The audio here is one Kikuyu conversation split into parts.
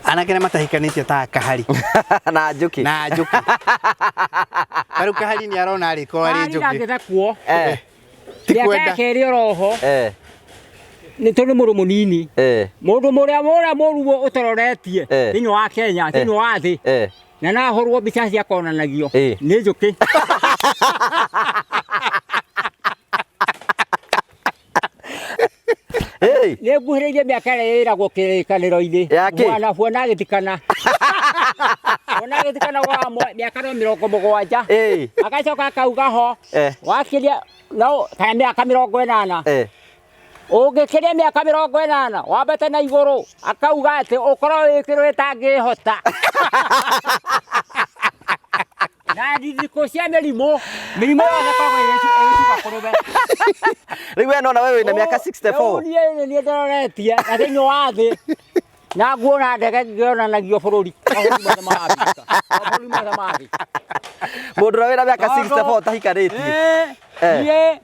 Anake arĩa matahikanĩtie ta Kahari na njũkĩ. Na Njũkĩ. Tarĩu Kahari nĩ arona arĩkorwo arĩ Kahari Njũkĩ. ndangĩthekwo. Ti Mĩaka kwenda. yake ĩrĩ oroho. Nĩ tondũ nĩ mũndũ mũnini. Mũndũ mũrĩa mũrĩa mũru ũtororetie thĩinĩ wa Kenya, thĩinĩ wa thĩ. Na nahũrwo mbica cia konanagio nĩ njũkĩ. Hey. Nĩ nguhĩrĩirie mĩaka ĩrĩa ĩragwo kĩrĩkanĩro-inĩ. Ya kĩ? Bwana bwana agĩtikana. Bwana agĩtikana wa mĩaka no 70. Agacoka akauga ho. Wakiria no kana mĩaka 80. Ũngĩkĩria mĩaka 80 wambate na igũrũ, akauga atĩ ũkorwo wĩ kĩndũ gĩtangĩhota. Na thikũ cia mĩrimũ, mĩrimũ yothe ĩkoragwo ĩgĩcuka kũrĩ we. Rĩu we nona we wĩna mĩaka 64. Rĩu niĩ nĩ ndororetie na thĩinĩ wa thĩ na nguona ndege ngĩonanagio bũrũri, mabũrũri mothe ma Afrika, mabũrũri mothe ma thĩ. Mũndũ ũrĩa wĩna mĩaka Tondũ 64 ũtahikanĩtie. Niĩ,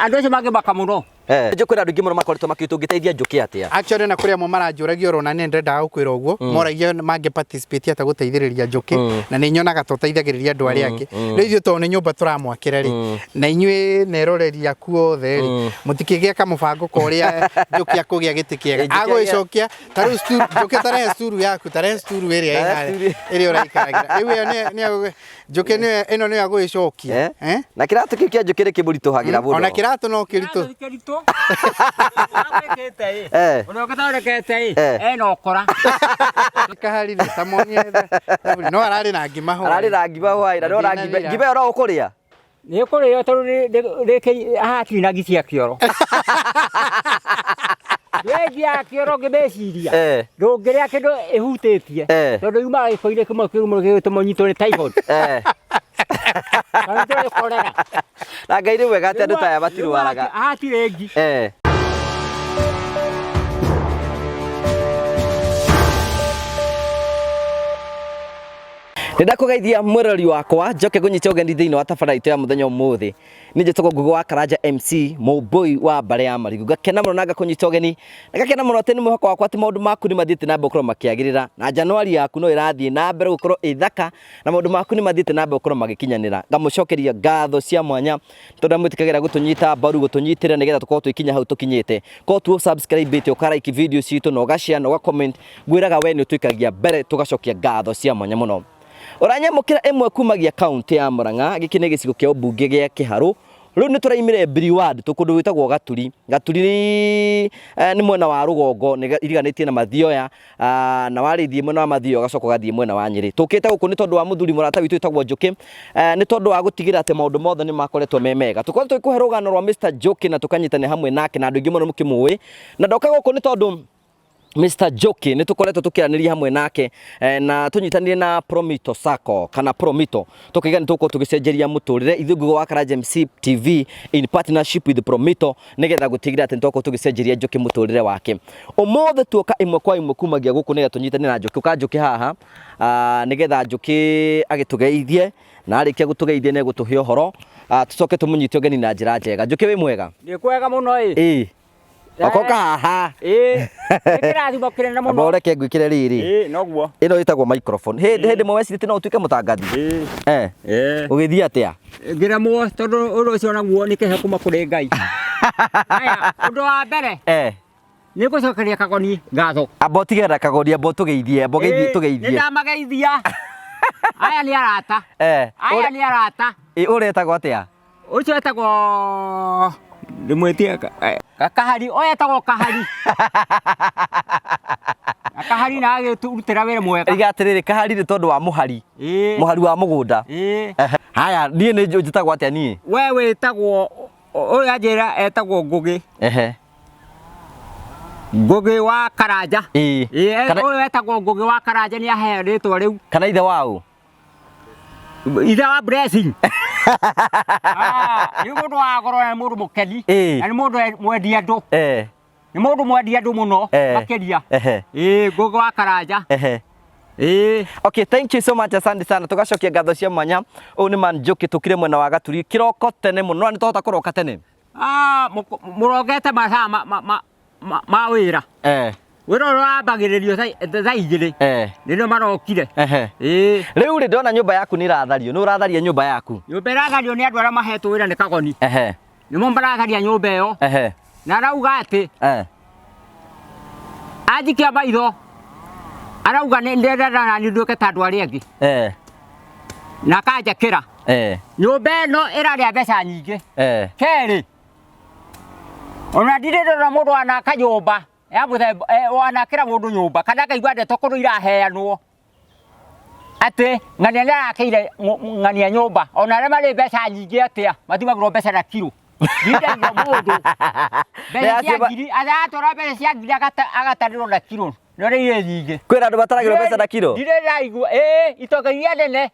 andũ acio mangĩmaka mũno. Njũkĩ kwĩna andũ aingĩ mũno makoretwo makĩũria tũngĩteithia Njũkĩ atĩa. Actually na kũrĩ amwe maranjũragia oro na nĩ ndĩrendaga gũkwĩra ũguo, moragia mangĩ participate atĩa gũteithĩrĩria Njũkĩ, na nĩ nyonaga tũteithagĩrĩria andũ arĩa angĩ. Rĩu ithuĩ tondũ nĩ nyũmba tũramwakĩra rĩ, na inyuĩ na eroreri aku othe rĩ, mũtikĩgĩa kamũbango ka ũrĩa Njũkĩ akũgĩa gĩtĩ kĩega. Njũkĩ agĩa- Agũgĩcokia, ta rĩu stool, Njũkĩ ta rehe stool yaku, ta rehe stool ĩrĩa Rehe ĩ harĩa, stool. ĩrĩa ũraikaragĩra. Rĩu ĩyo nĩ Njũkĩ nĩyo ĩno nĩyo agũgĩcokia. Eh? Na kĩratũ kĩu kĩa Njũkĩ nĩ kĩmũritũhagĩra mũno. Ona kĩratũ no kĩritũ. Kĩritũ. Wĩkĩte ĩ. Ũrĩa ũgĩthondekete ĩ. Ena ũkora. Kahari rĩ, ta monie thaburi. No ararĩ na ngima hwaĩ. Ararĩ na ngima hwaĩ na ndona ngima. Ndĩnathira. Ngima ĩyo no ũkũrĩa? Nĩ kũrĩo tondũ haha hatirĩ na ngi cia kĩoro. Ngi ya kĩoro ngĩmĩciria. Ndũngĩrĩa kĩndũ ĩhutĩtie. Tondũ yumaga gĩko-inĩ kĩmwe kĩũru mũno gĩgũtũma ũnyitwo nĩ typhoid. Kana ũnyitwo nĩ cholera. Na Ngai nĩ mwega atĩ andũ ta aya matirwaraga. Haha hatirĩ ngi. Nĩ ndakũgeithia mwĩrori wakwa njoke ngũnyite ũgeni thĩinĩ wa tabarĩra itũ ya mũthenya ũmũthĩ. Niĩ njĩtagwo Ngũgĩ wa Karanja MC, mũmbũi wa mbarĩ ya Marigũ. Ngakena mũno na ngakũnyita ũgeni, na ngakena mũno atĩ nĩ mwĩhoko wakwa atĩ maũndũ maku nĩ mathiĩte na mbere gũkorwo makĩagĩrĩra, na Januari yaku no ĩrathiĩ na mbere gũkorwo ĩ thaka, na maũndũ maku nĩ mathiĩte na mbere gũkorwo magĩkinyanĩra. Ngamũcokeria ngatho cia mwanya tondũ mwĩtĩkagĩra gũtũnyita mbaru, gũtũnyitĩrĩra nĩgetha tũkorwo twĩkinya hau tũkinyĩte. Korwo tu subscribe ĩte, ũka like video citũ, na ũga share, na ũga comment, ngwĩraga we nĩ ũtwĩkagia mbere, tũgacokia ngatho cia mwanya mũno. Ũranyamũkĩra ĩmwe kumagia kaunti ya Murang'a, gĩkĩ nĩ gĩcigo kĩa ũmbunge gĩa Kĩharũ. Rĩu nĩ tũraimire Mbiri ward tũ kũndũ gwĩtagwo Gaturi. Gaturi nĩ mwena wa rũgongo, nĩ iriganĩtie na Mathioya, na warĩthiĩ mwena wa Mathioya ũgacoka ũgathiĩ mwena wa Nyĩrĩ. Tũkĩte gũkũ nĩ tondũ wa mũthuri mũrata witũ wĩtagwo Njũkĩ, nĩ tondũ wa gũtigĩrĩra atĩ maũndũ mothe nĩ makoretwo me mega. Tũkoretwo tũgĩkũhe rũgano rwa Mr. Njũkĩ na tũkanyitanĩra hamwe nake na andũ aingĩ mũno mũkĩmũĩ. Na ndoka gũkũ nĩ tondũ Mr. Njoki nĩ tũkoretwo tũkĩaranĩria hamwe nake na tũnyitanĩire na Promito Sacco kana Promito tũkaiga nĩ tũgũkorwo tũgĩcenjeria mũtũrĩre ithuĩ Ngũgĩ wa Karanja MC TV in partnership with Promito nĩgetha gũtigĩrĩra atĩ nĩ twakorwo tũgĩcenjeria Njoki mũtũrĩre wake. Ũmũthĩ tuoka ĩmwe kwa ĩmwe kumagia gũkũ nĩgetha tũnyitanĩre na Njoki. Ũka Njoki haha nĩgetha Njoki agĩtũgeithie na arĩkia gũtũgeithia nĩ egũtũhe ũhoro tũcoke tũmũnyite ũgeni na njĩra njega. Njoki wĩ mwega? Nĩ kwega mũno ĩ. Ĩĩ. Okoka haha. Ĩĩ. Nĩ kĩrathimo kĩnene mũno. Amba ũreke ngwĩkĩre rĩrĩ. Ĩĩ noguo. Ĩno ĩtagwo microphone. Hĩndĩ hĩndĩ ĩmwe wecirĩtie no ũtuĩke mũtangathi? Ĩĩ. Eh. Ũgĩthiĩ atĩa? Ngĩremwo tondũ ũndũ ũcio naguo nĩ kĩheo kuma kũrĩ Ngai. Haya, ũndũ wa mbere. Nĩ ngũcokeria Kagoni ngatho. Amba ũtigane na Kagoni, amba ũtũgeithie, amba ũgeithie tũgeithie. Nĩ ndamageithia. Aya nĩ arata. Aya nĩ arata. Ĩ ũretagwo atĩa? Ũcio etagwo ndĩmwĩtie Kahari, ũyũ etagwo Kahari. Kahari na agĩtũrutĩra wĩra mwega. Iga atĩrĩrĩ, Kahari nĩ tondũ wa mũhari. Mũhari wa mũgũnda. Haya, niĩ nĩ njĩtagwo atĩa niĩ? We wĩtagwo, ũyũ anjĩra etagwo Ngũgĩ. Ngũgĩ wa Karanja. Ũyũ etagwo Ngũgĩ wa Karanja nĩ aheo rĩtwa rĩu. Kana ithe wa ũ? Ithe wa Blessing. Nĩ mũndũ wa goro na nĩ mũndũ mũkeni. Na nĩ mũndũ mwendi andũ. Nĩ mũndũ mwendi andũ mũno makĩria. Ngũgĩ wa Karanja. Okay, thank you so much, asante sana. Tugacokia ngatho cia mwanya. Ũyũ nĩ Man Njoki tũkire mwena wa Gaturi kĩroko tene mũno. Nĩ twahota kũroka tene? Mũrokete mathaa ma wĩra. Wĩra ũrĩa wambagĩrĩrio thaa 2 nĩrĩo marokire. Ĩĩ. Rĩu rĩ, ndona nyũmba yaku nĩ ĩrathario, nĩ ũratharia nyũmba yaku? Nyũmba ĩrathario nĩ andũ arĩa mahetwo wĩra nĩ Kagoni. Nĩmo maratharia nyũmba ĩyo. Na arauga atĩ anjikia maitho arauga nĩ ndĩrenda nani nduĩke ta andũ arĩa angĩ. Na akanjakĩra. Nyũmba ĩno ĩrarĩa mbeca nyingĩ. Kerĩ, ona ndirĩ ndona mũndũ wanaka nyũmba ya mũthemba wanakĩra mũndũ nyũmba kana akaigua ndeto kũndũ iraheanwo atĩ ng'ania nĩ arakĩire ng'ania nyũmba, ona arĩa marĩ mbeca nyingĩ atĩa mathimagĩrwo mbeca na kiro. Ndindaigua mũndũ mbeca cia ngiri aratwara mbeca cia ngiri agatarĩrwo na kiro no rĩ irĩ nyingĩ. Kwĩna andũ mataragĩrwo mbeca na kiro? Ndirĩ ndaigua, ĩĩ itonga iria nene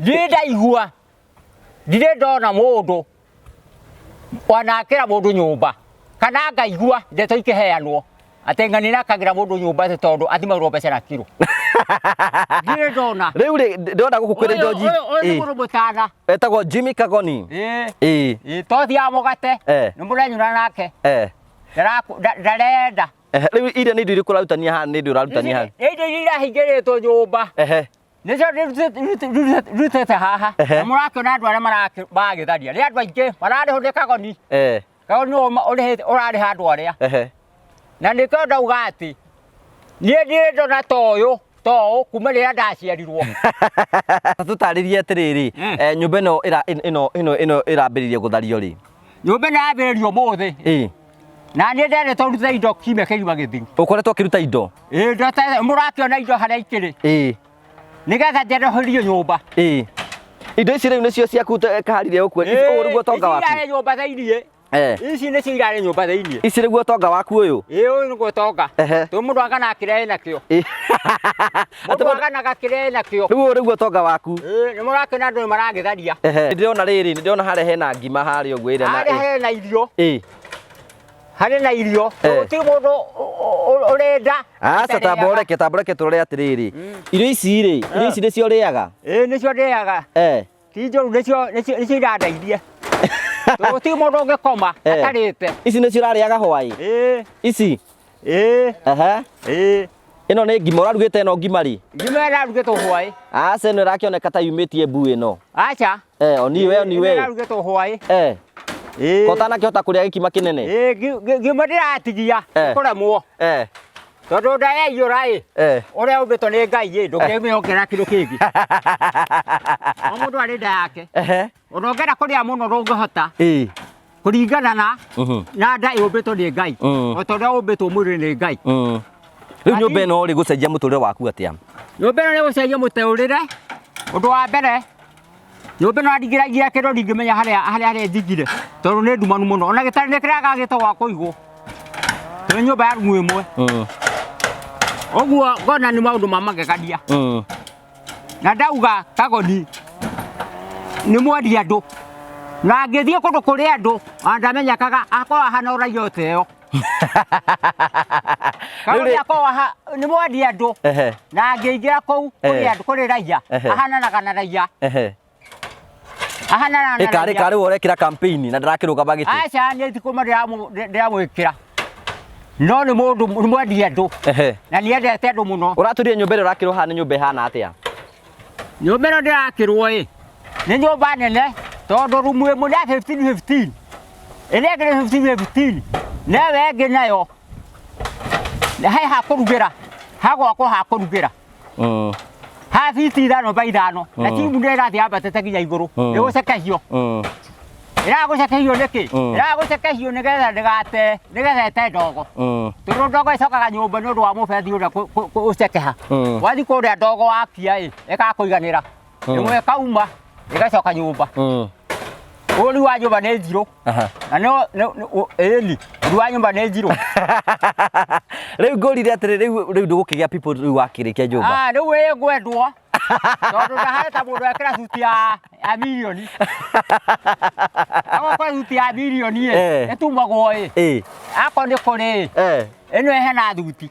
ndirĩ ndaigua, ndirĩ ndona mũndũ wanakĩra mũndũ nyũmba kana ngaigua ndeto ikĩheanwo atĩ ng'ani nakagĩra mũndũ nyũmba atĩ tondũ athimagĩrwo mbeca na kiro. Ndirĩ ndona. Rĩu rĩ, ndĩrona gũkũ kwĩna indo nyingĩ. Ũyũ nĩ mũndũ mũtana. Etagwo Jimmy Kagoni. Ĩĩ. Ĩĩ, to thiaga mũgate. Nĩ mũrenyuna nake. Ndarenda. Rĩu iria nĩ indo irĩkũ ũrarutania haha, nĩ indo ũrarutania haha? Nĩ indo iria irahingĩrĩtwo nyũmba. Nĩcio ndutĩte haha. Na mũrakĩona andũ arĩa maragĩtharia. Nĩ andũ aingĩ mararĩhwo nĩ Kagoni. Kagoni nĩwe ũrarĩha andũ arĩa. Na nĩkĩo ndauga atĩ niĩ ndirĩ ndona ta ũyũ, ta ũũ kuma rĩrĩa ndaciarirwo. Tũtarĩrie atĩrĩrĩ, nyũmba ĩno ĩno ĩno ĩno ĩrambĩrĩria gũthario rĩ? Nyũmba ĩno yambĩrĩrio ũmũthĩ. Na niĩ nderĩtwo ndute indo kiumia kĩgima gĩthiru. Ũkoretwo ũkĩruta indo? Ĩĩ, ndutĩte, mũrakĩona indo harĩa ikĩrĩ. Nĩgetha njerũhĩrio nyũmba. Indo ici rĩu nĩcio ciaku kaharire ũkuo. Ũũ nĩguo ũtonga waku? Ici irarĩ nyũmba thĩiniĩ. Ici nĩcio irarĩ nyũmba thĩiniĩ. Ici nĩguo ũtonga waku ũyũ? Ĩĩ, ũyũ nĩguo ũtonga. Tondũ mũndũ aganaga kĩrĩa enakĩo. Mũndũ aganaga kĩrĩa enakĩo. Rĩu ũyũ nĩguo ũtonga waku? Ĩĩ, nĩ mũrakĩona andũ nĩ maragĩtharia. Nĩndĩrona rĩrĩ, nĩndĩrona harĩa hena ngima harĩa ũguo ĩrĩa na Harĩa hena irio. Harĩ na irio. Gũtirĩ mũndũ ũrenda. Aca, tamba ũreke, tamba ũreke tũrore atĩrĩrĩ. Irio ici rĩ, irio ici nĩcio ũrĩaga? Ĩĩ, nĩcio ndĩaga. Ti njũru, nĩcio irandeithia. Gũtirĩ mũndũ ũngĩkoma atarĩte. Ici nĩcio ũrarĩaga hwaĩ? Ĩĩ. Ici? Ĩĩ. Ĩĩ. Ĩno nĩ ngima, ũrarugĩte ĩno ngima rĩ? Ngima ĩrarugĩtwo hwaĩ. Aca, ĩno ĩrakĩoneka ta yumĩtie mbu ĩno. Aca. Oni we, oni we. Ĩno ĩrarugĩtwo hwaĩ. Ko ũtanakĩhota kũrĩa gĩkima kĩnene? Ĩĩ, ngima ndĩratigia, kũremwo. Tondũ nda yaiyũra ĩ, ũrĩa ũmbĩtwo nĩ Ngai ĩ, ndũngĩmĩongerera kĩndũ kĩngĩ. O mũndũ arĩ nda yake. Ona ũngĩenda kũrĩa mũno ndũngĩhota. Kũringana na nda yũmbĩtwo nĩ Ngai. O ta ũrĩa ũmbĩtwo mwĩrĩ nĩ Ngai. Rĩu nyũmba ĩno rĩ, gũcenjia mũtũrĩre waku atĩa? Nyũmba ĩno nĩ gũcenjia mũtũrĩre. Ũndũ wa mbere, nyũmba ĩno ndingĩragia kĩndũ ndingĩmenya harĩa harĩa njigire, tondũ nĩ ndumanu mũno. Ona gĩtarĩ nĩ kĩragagĩte gwa kũigwo. Tondũ nyũmba ya rumu ĩmwe. Ũguo ngona nĩ maũndũ ma magegania. Na ndauga Kagoni nĩ mwendi andũ. Na angĩthiĩ kũndũ kũrĩ andũ, ona ndamenyekaga, akorwo ahana ũraiya o ta ĩyo. Kagoni akorwo nĩ mwendi andũ. Na angĩingĩra kũu kũrĩ andũ, kũrĩ raiya, ahananaga na raiya. Ahananaga na Ĩka, raiya. Ĩka, rĩu ũrekĩra campaign na ndĩrakĩrũgama gĩtĩ. Aca, niĩ ti kũma ndĩramwĩkĩra. No nĩ mũndũ, nĩ mwendi andũ. Na nĩ endete andũ mũno. Ũratũria nyũmba ĩrĩa ũrakĩrwo haha nĩ nyũmba ĩhana atĩa? Nyũmba ĩno ndĩrakĩrwo ĩ, nĩ nyũmba nene tondũ rumu ĩmwe nĩ ya 15-15. Ĩrĩa ĩngĩ nĩ 15-15. Na ĩyo ĩngĩ nayo he ha kũrugĩra, ha gwakwo ha kũrugĩra. Ha fiti 5 by 5. Na timu nĩ ĩrathiĩ yambatĩte nginya igũrũ. Nĩ gũcekehio. Ĩragũcekehio nĩkĩ? Ĩragũcekehio nĩgetha ndĩgate, nĩgetha ĩte ndogo. Tondũ ndogo ĩcokaga nyũmba nĩ ũndũ wa mũbethi ũrĩa ũcekeha. Wathiĩ kũrĩa ndogo wakia ĩ, ĩkakũiganĩra. Ĩmwe ĩkauma, ĩgacoka nyũmba. Ũri wa nyũmba nĩ njirũ. Na no, no, no, ĩni, ũri wa nyũmba nĩ njirũ. Rĩu ngũrire atĩrĩ, rĩu ndũgũkĩgĩa people rĩu wakĩrĩkia nyũmba. Rĩu ĩ ngwendwo. Tondũ ndahana ta mũndũ ekĩra suti ya mirioni. Akorwo suti ya mirioni ĩ, ĩtumagwo ĩ. Akorwo nĩ kũrĩ ĩ. Ĩno ĩhena thuti.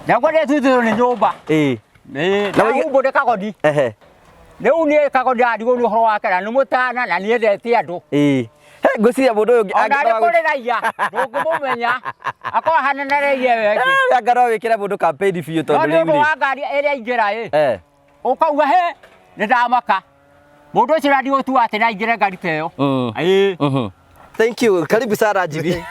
Naguo nĩ thuti nĩ nyũmba. Na Na wĩige- humbũ nĩ Kagoni. Rĩu niĩ Kagoni ndirarigwo nĩ ũhoro wake na nĩ mũtana na nĩendete andũ. He, Ngwĩciria mũndũ ũyũ Ona arĩ kũrĩ raia ndũngĩmũmenya akorwo ahana na raia ĩyo ĩngĩ. Anga no wĩkĩre mũndũ campaign biũ No tondũ nĩ rĩu ũndũ rĩ. wa ngari ĩrĩa aingĩra ĩ Eh. ũkauga he nĩ ndamaka mũndũ ũcio na ndigũtua atĩ naingĩre ngari ta ĩyo. Ĩĩ. Thank you. Karibu sana Jimmy.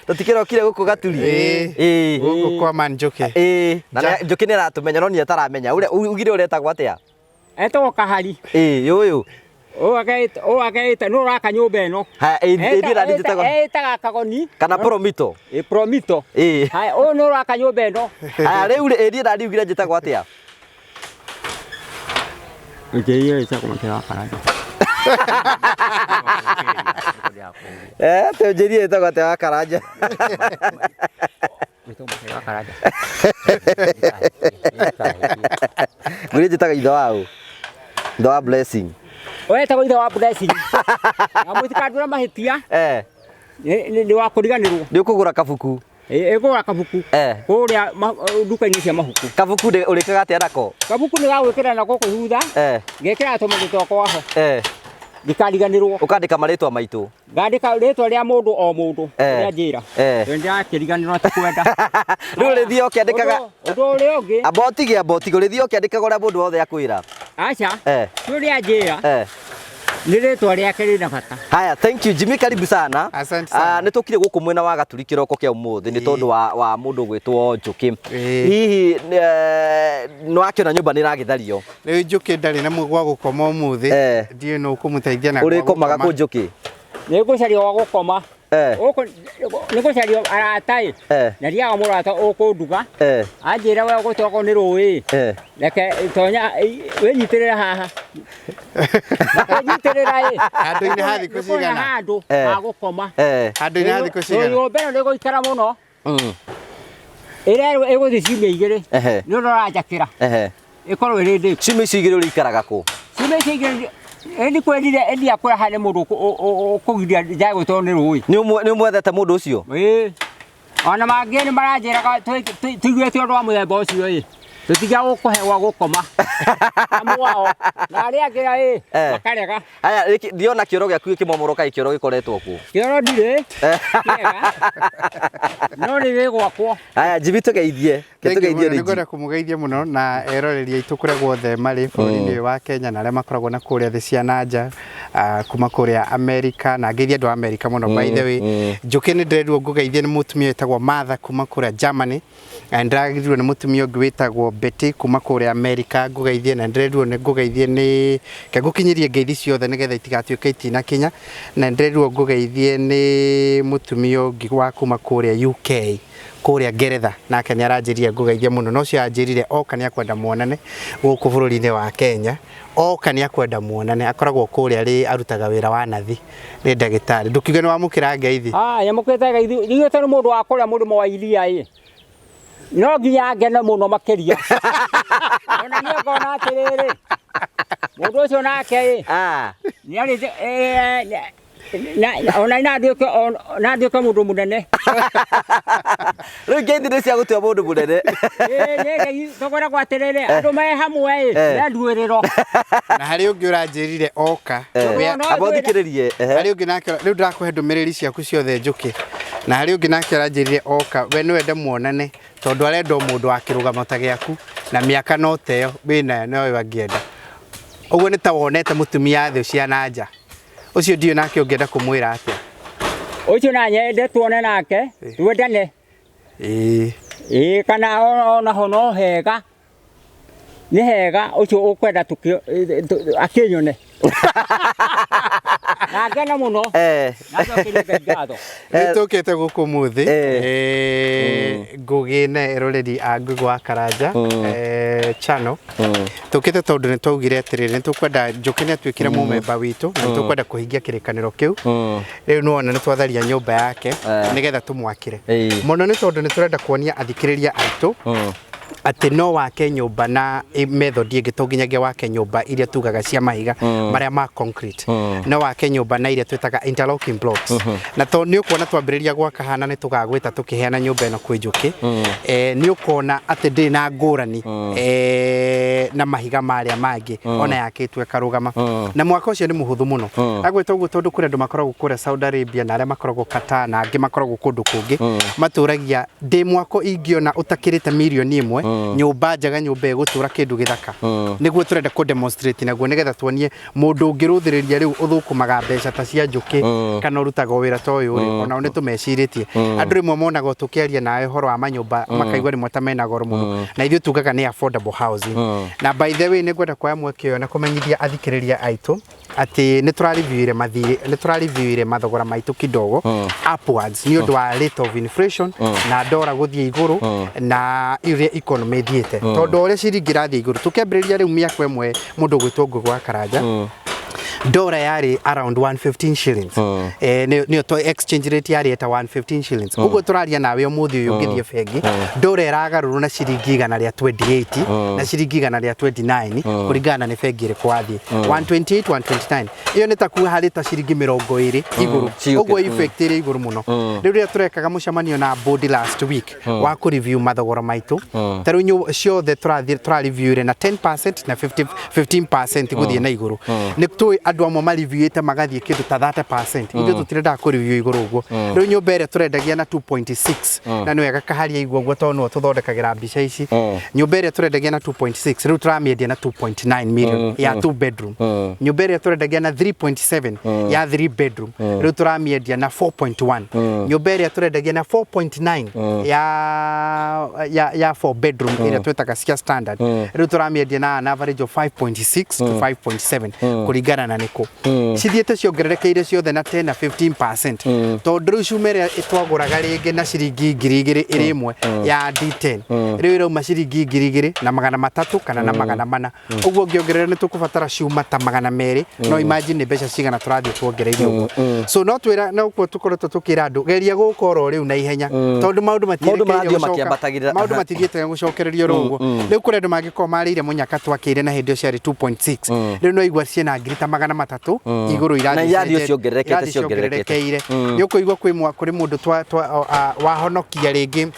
Tũtikĩrokire gũkũ Gaturi. Ĩĩ. Ĩĩ. Gũkũ kwa Man Njũkĩ. Ĩĩ. Na Njũkĩ nĩ aratũmenya no niĩ ataramenya. Ũrĩa ugire ũretagwo atĩa? Etagwo Kahari. Ĩĩ, ũyũ. Ũyũ akeĩta nĩ ũraka nyũmba ĩno. Haya, ĩĩ niĩ nani njĩtagwo Etaga Kagoni. kana Promito. Ĩ Promito. Ĩĩ. Haya, ũyũ nĩ ũraka nyũmba ĩno. Haya, rĩu rĩ, ĩĩ niĩ nani ugire njĩtagwo atĩa? Njĩrire ĩtagwo Mũtĩ wa Karanja. Eh, te njĩrire ĩtagwo atĩa wa Karanja? Ĩtagwo Mũtĩ wa Karanja. Ngwĩre njĩtaga ithe wa ũ? Ithe wa Blessing. Wetagwo ithe wa Blessing. Na mũtikandũre mahĩtia. Eh, Nĩ wa kũriganĩrwo. nĩ ũkũgũra kabuku. Ĩgũra kabuku. Eh. Kũrĩa nduka-inĩ cia mabuku. Kabuku ũrĩkaga atĩa nako? Kabuku nĩ gagwĩkĩra na gũkũ thutha. Eh. Ngekĩra tũmaũndũ twakwa ho. Eh. Ndikariganĩrwo. Ũkandĩka marĩtwa maitũ. Ngandĩka rĩtwa rĩa mũndũ o mũndũ. Eh. Ũrĩa njĩra. Eh. Tondũ ndĩrakĩriganĩrwo ti kwenda. Rĩu ũrĩthiĩ ũkĩandĩkaga Ũndũ ũrĩa ũngĩ. amba ũtige amba ũtige ũrĩthiĩ ũkĩandĩkaga ũrĩa mũndũ wothe akwĩra. Aca. Eh. Ti ũrĩa njĩra. Eh. Nĩ rĩtwa rĩake rĩna bata. Haya, thank you Jimmy, karibu sana. Asante sana. Nĩ tũkire gũkũ mwena wa Gaturi kĩroko kĩa ũmũthĩ nĩ tondũ wa mũndũ ũgwĩtwo Njũkĩ. Ĩĩ. Hihi nĩ wakĩona nyũmba nĩ ĩragĩthario. Rĩu Njũkĩ ndarĩ na gwa gũkoma ũmũthĩ. Eh. Ndiũĩ nũ ũkũmũteithia na gwa Ũrĩkomaga gũkoma. kũ Njũkĩ? Nĩ ngũcaria gwa gũkoma. Eh. Gũkũ nĩ gũcaria arata ĩ. Eh. Na ndiaga mũrata ũkũnduga. Eh. Anjĩra we ũgũtwagwo nĩ rũĩ. Eh. Reke tonya wĩnyitĩrĩre haha. Wĩnyitĩrĩra ĩ. Handũ-inĩ ha thikũ Nĩ kũrĩa cigana? handũ Eh. ha gũkoma. Eh. Handũ-inĩ ha thikũ cigana? Nyũmba ĩno ndĩgũikara mũno. Ĩrerwo ĩgũthiĩ ciumia igĩrĩ. Ehe. Nĩ ũndũ ũranjakĩra. Ehe. Ĩkorwo ĩrĩ ndĩku. Ciumia icio igĩrĩ ũrĩikaraga kũ? Ciumia icio igĩrĩ ndikwendire ĩndia kũraha nĩ mũndũ ũkũgiria njage gũtwarwo nĩ rũĩ. Nĩ ũmwethete mũndũ ũcio? Ĩĩ. Ona mangĩ nĩ maranjĩraga tũiguĩte ũndũ wa mũthemba ũcio ĩ. Tũtiga gũkũhe gwa gũkoma. Amu wao. Na arĩa angĩ ĩ Eh. makarega. Haya, ndiona kĩoro gĩaku gĩkĩmomoroka kĩoro gĩkoretwo kũ? Kĩoro ndirĩ. Kĩega. No nĩ gĩgwakwo. Haya, Jimmy tũgeithie. Thank you Tũgeithie mũno. rĩ. Nĩngwenda kũmũgeithia mũno na eroreri aitũ kũrĩa guothe marĩ bũrũri-inĩ ũyũ wa Kenya na arĩa makoragwo na kũrĩa thĩ cia na nja kuma kũrĩa America na ngeithia andũ a America mũno by the way. Njũkĩ nĩ ndĩrerirwo ngũgeithie nĩ mũtumia wĩtagwo Martha kuma kũrĩa Germany. Na nĩndĩragĩrirwo nĩ mũtumia ũngĩ wĩtagwo Betty kuma kũrĩa America ngũgeithie na nĩndĩrerirwo nĩ ngũgeithie nĩ reke ngũkinyĩrie ngeithi ciothe nĩgetha itigatuĩke itinakinya na nĩndĩrerirwo ngũgeithie nĩ mũtumia ũngĩ wa kuma kũrĩa UK kũrĩa Ngeretha nake nĩ aranjĩrire ngũgeithie mũno no ũcio anjĩrire oka nĩ akwenda muonane gũkũ bũrũri-inĩ wa Kenya oka nĩ akwenda muonane akoragwo kũrĩa rĩ arutaga wĩra wa nathi nĩ ndagĩtarĩ ndũkiuge nĩ wamũkĩra ngeithi. Ah, nyamũkĩte ngeithi njiguĩte nĩ mũndũ wa kũrĩa mũrĩmo wa iria ĩ. No nginya ngene mũno makĩria. Ona niĩ ngona atĩrĩrĩ mũndũ ũcio nake ĩ Ah. nĩ arĩ ona na nduĩke na nduĩke mũndũ mũnene. Rĩu ngeithi nĩ cia gũtua mũndũ mũnene. Ĩ nĩ ngeithi tũkwĩragwo atĩrĩrĩ andũ me hamwe ĩ Eh. me nduĩrĩro. Na harĩ ũngĩ ũranjĩrire oka Eh. No, Amba ũthikĩrĩrie. Ehe. harĩ ũngĩ nake rĩu ndĩrakũhe ndũmĩrĩri ciaku ciothe Njũkĩ na harĩ ũngĩ nake ũranjĩrire oka we nĩ wende muonane tondũ arenda o mũndũ wa kĩrũgamo ta gĩaku na mĩaka no teyo wĩnayo noyo angĩenda ũguo nĩ ta wonete mũtumia thĩ cia na nja ũcio ndiũĩ nake ũngĩenda kũmwĩra atĩa. Ũcio na nyende tuone nake twendane. Ĩĩ. Ĩĩ kana ona ho no hega nĩ hega ũcio ũkwenda akĩnyone. Na ngene mũno. Eh. Na njokerie Ngai ngatho. Nĩ tũkĩte gũkũ mũthĩ Eh. Ngũgĩ na eroreri a Ngũgĩ wa Karanja channel tũkĩte tondũ nĩ twaugire atĩrĩrĩ nĩ tũkwenda Njũkĩ nĩ atuĩkire mũmemba witũ na nĩ tũkwenda kũhingia kĩrĩkanĩro kĩu rĩu nĩ wona nĩ twatharia nyũmba yake nĩgetha tũmwakĩre Ĩĩ. mũno nĩ tondũ nĩ tũrenda kuonia athikĩrĩria aitũ Atĩ no wake nyũmba na method ĩngĩ, to nginyagia wake nyũmba iria tugaga cia mahiga marĩa ma concrete. No wake nyũmba na iria twĩtaga interlocking blocks. Na to nĩ ũkuona twambĩrĩria gwaka hana nĩ tũgagwĩta tũkĩheana nyũmba ĩno kwĩ Njũkĩ. Nĩ ũkona atĩ ndĩrĩ na ngũrani na mahiga marĩa mangĩ, ona yakĩtwo ĩkarũgama. Na mwaka ũcio nĩ mũhũthũ mũno. Agwĩta ũguo tondũ kũrĩ andũ makoragwo kũrĩa Saudi Arabia na arĩa makoragwo Qatar na angĩ makoragwo kũndũ kũngĩ, matũragia ndĩ mwako ingĩona ũtakĩrĩte mirioni 1, nyũmba njega, nyũmba ĩgũtũra, kĩndũ gĩthaka. Nĩguo tũrenda kũ demonstrate naguo, nĩgetha tuonie mũndũ ũngĩrũthĩrĩria rĩu ũthũkũmaga mbeca ta cia Njũkĩ kana ũrutaga wĩra ta ũyũ rĩ, onao nĩ tũmecirĩtie. Andũ rĩmwe monaga o tũkĩaria nawe ũhoro wa manyũmba makaigua rĩmwe ta mena goro mũno, na ithuĩ tugaga nĩ affordable housing. Na by the way, nĩ ngwenda kuoya mweke ũyũ na kũmenyithia athikĩrĩria aitũ atĩ nĩ tũrareviewire mathirĩ, nĩ tũrareviewire mathogora maitũ kidogo upwards nĩ ũndũ wa rate of inflation na ndora gũthiĩ igũrũ na ũrĩa economy ĩthiĩte, tondũ ũrĩa ciringi ĩrathiĩ igũrũ. Tũkĩambĩrĩria rĩu mĩaka ĩmwe, mũndũ ũgwĩtwo Ngũgĩ wa Karanja, ndora yarĩ around 115 shillings. Nĩyo to exchange rate yarĩ eta 115 shillings. Ũguo tũraria nawe ũmũthĩ ũyũ, ũngĩthiĩ bengi, ndora ĩragarũrwo na ciringi 128 na ciringi 129, kũringana na nĩ bengi ĩrĩkũ wathiĩ, 128, 129. Ĩyo nĩ ta kuga harĩ ta ciringi 20 igũrũ. Ciũkĩte. Ũguo effect ĩrĩ igũrũ mũno. Rĩu rĩrĩa tũrekaga mũcemanio na board last week wa kũ review mathogora maitũ, ta rĩu ciothe tũrathiĩ tũrareviewire na 10% na 50 15% gũthiĩ na igũrũ. Nĩ tũĩ andũ amwe mareviewĩte magathiĩ kĩndũ ta 30%. Ithuĩ tũtirendaga kũ review igũrũ ũguo. Rĩu nyũmba ĩrĩa tũrendagia na 2.6, na nĩ wega kaharia igua ũguo tondũ nĩwe tũthondekagĩra mbica ici, nyũmba ĩrĩa tũrendagia na 2.6 rĩu tũramĩendia na 2.9 million ya 2 bedroom. Nyũmba ĩrĩa tũrendagia na 3.7 ya 3 bedroom rĩu tũramĩendia na 4.1. Nyũmba ĩrĩa tũrendagia na 4.9 ya 4 bedroom, ĩrĩa twĩtaga cia standard, rĩu tũramĩendia na an average of 5.6 to 5.7, kũringana na nĩkũ. Cithiĩte ciongererekeire ciothe na 10 na 15%, tondũ rĩu cuma ĩrĩa twagũraga rĩngĩ na ciringi 2000 ĩrĩ ĩmwe ya D10, rĩu ĩrauma ciringi 2300 kana na 400. Ũguo ũngĩongerera nĩ tũkũbatara cuma ta 200. No imagine nĩ mbeca cigana tũrathiĩ tuongereire ũguo. So no twĩra no kuo tũkoretwo tũkĩra andũ, geria gũka oro rĩu na ihenya, tondũ maũndũ Maũndũ marathiĩ o makĩambatagĩrĩra. Maũndũ matithiĩte gũcokererio oro ũguo. Rĩu kũrĩ andũ mangĩkorwo marĩire mũnyaka twakĩire na hĩndĩ ĩyo ciarĩ 2.6, rĩu no igua ciĩna ngiri ta 300 igũrũ. Na Irathiĩ irathiĩ ciongererekete, irathiĩ ciongererekete. ciongererekeire. Nĩ ũkũigua kũrĩ mũndũ wahonokia rĩngĩ.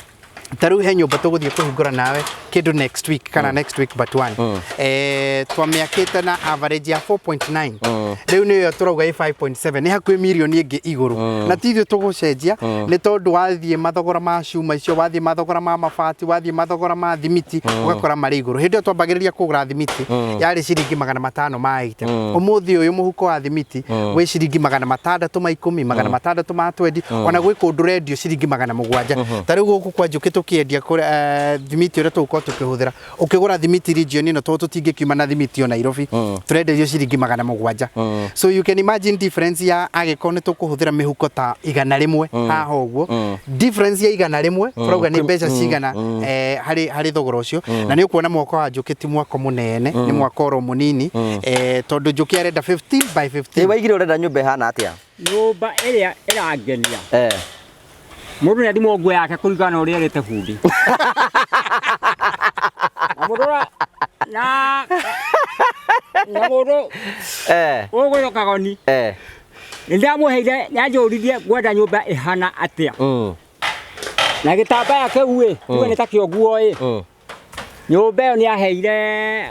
Ta rĩu he nyũmba tũgũthiĩ kũhingũra nawe kĩndũ next week kana next week but one. Twamĩakĩte na average ya 4.9, rĩu nĩyo tũrauga ĩ 5.7, nĩ hakuhĩ mirioni ĩngĩ igũrũ. Na ti ithuĩ tũgũcenjia, nĩ tondũ wathiĩ mathogora ma cuma icio, wathiĩ mathogora ma mabati, wathiĩ mathogora ma thimiti, ũgakora marĩ igũrũ. Hĩndĩ ĩyo twambagĩrĩria kũgũra thimiti yarĩ ciringi 580. Ũmũthĩ ũyũ mũhuko wa thimiti wĩ ciringi 610, 620, ona gwĩ kũndũ rendio ciringi 700. Ta rĩu gũkũ kwa Njũkĩ tũkĩendia thimiti ũrĩa tũgũkorwo tũkĩhũthĩra, ũkĩgũra thimiti region ĩno, tondũ tũtingĩkiuma na thimiti o Nairobi, tũrenderio ciringi 700. So you can imagine difference ya angĩkorwo nĩ tũkũhũthĩra mĩhuko ta 100 haha ũguo, difference ya 100 tũrauga nĩ mbeca cigana harĩ thogora ũcio. Na nĩ ũkuona mwako wa Njũkĩ ti mwako mũnene, nĩ mwako oro mũnini, tondũ Njũkĩ arenda 15 by 15. Ĩ waigire ũrenda nyũmba ĩhana atĩa? Nyũmba ĩrĩa ĩrangenia, mũndũ nĩ athimwo nguo yake kũringana na ũrĩa erĩte bundi na mũndũ ũrĩa na mũndũ ũgwĩtwo Kagoni, nĩ ndamũheire, nĩanjũririe ngwenda nyũmba ĩhana atĩa, na gĩtambaya kĩu ĩ tuge nĩ ta kĩo nguo ĩ. Nyũmba ĩyo nĩ aheire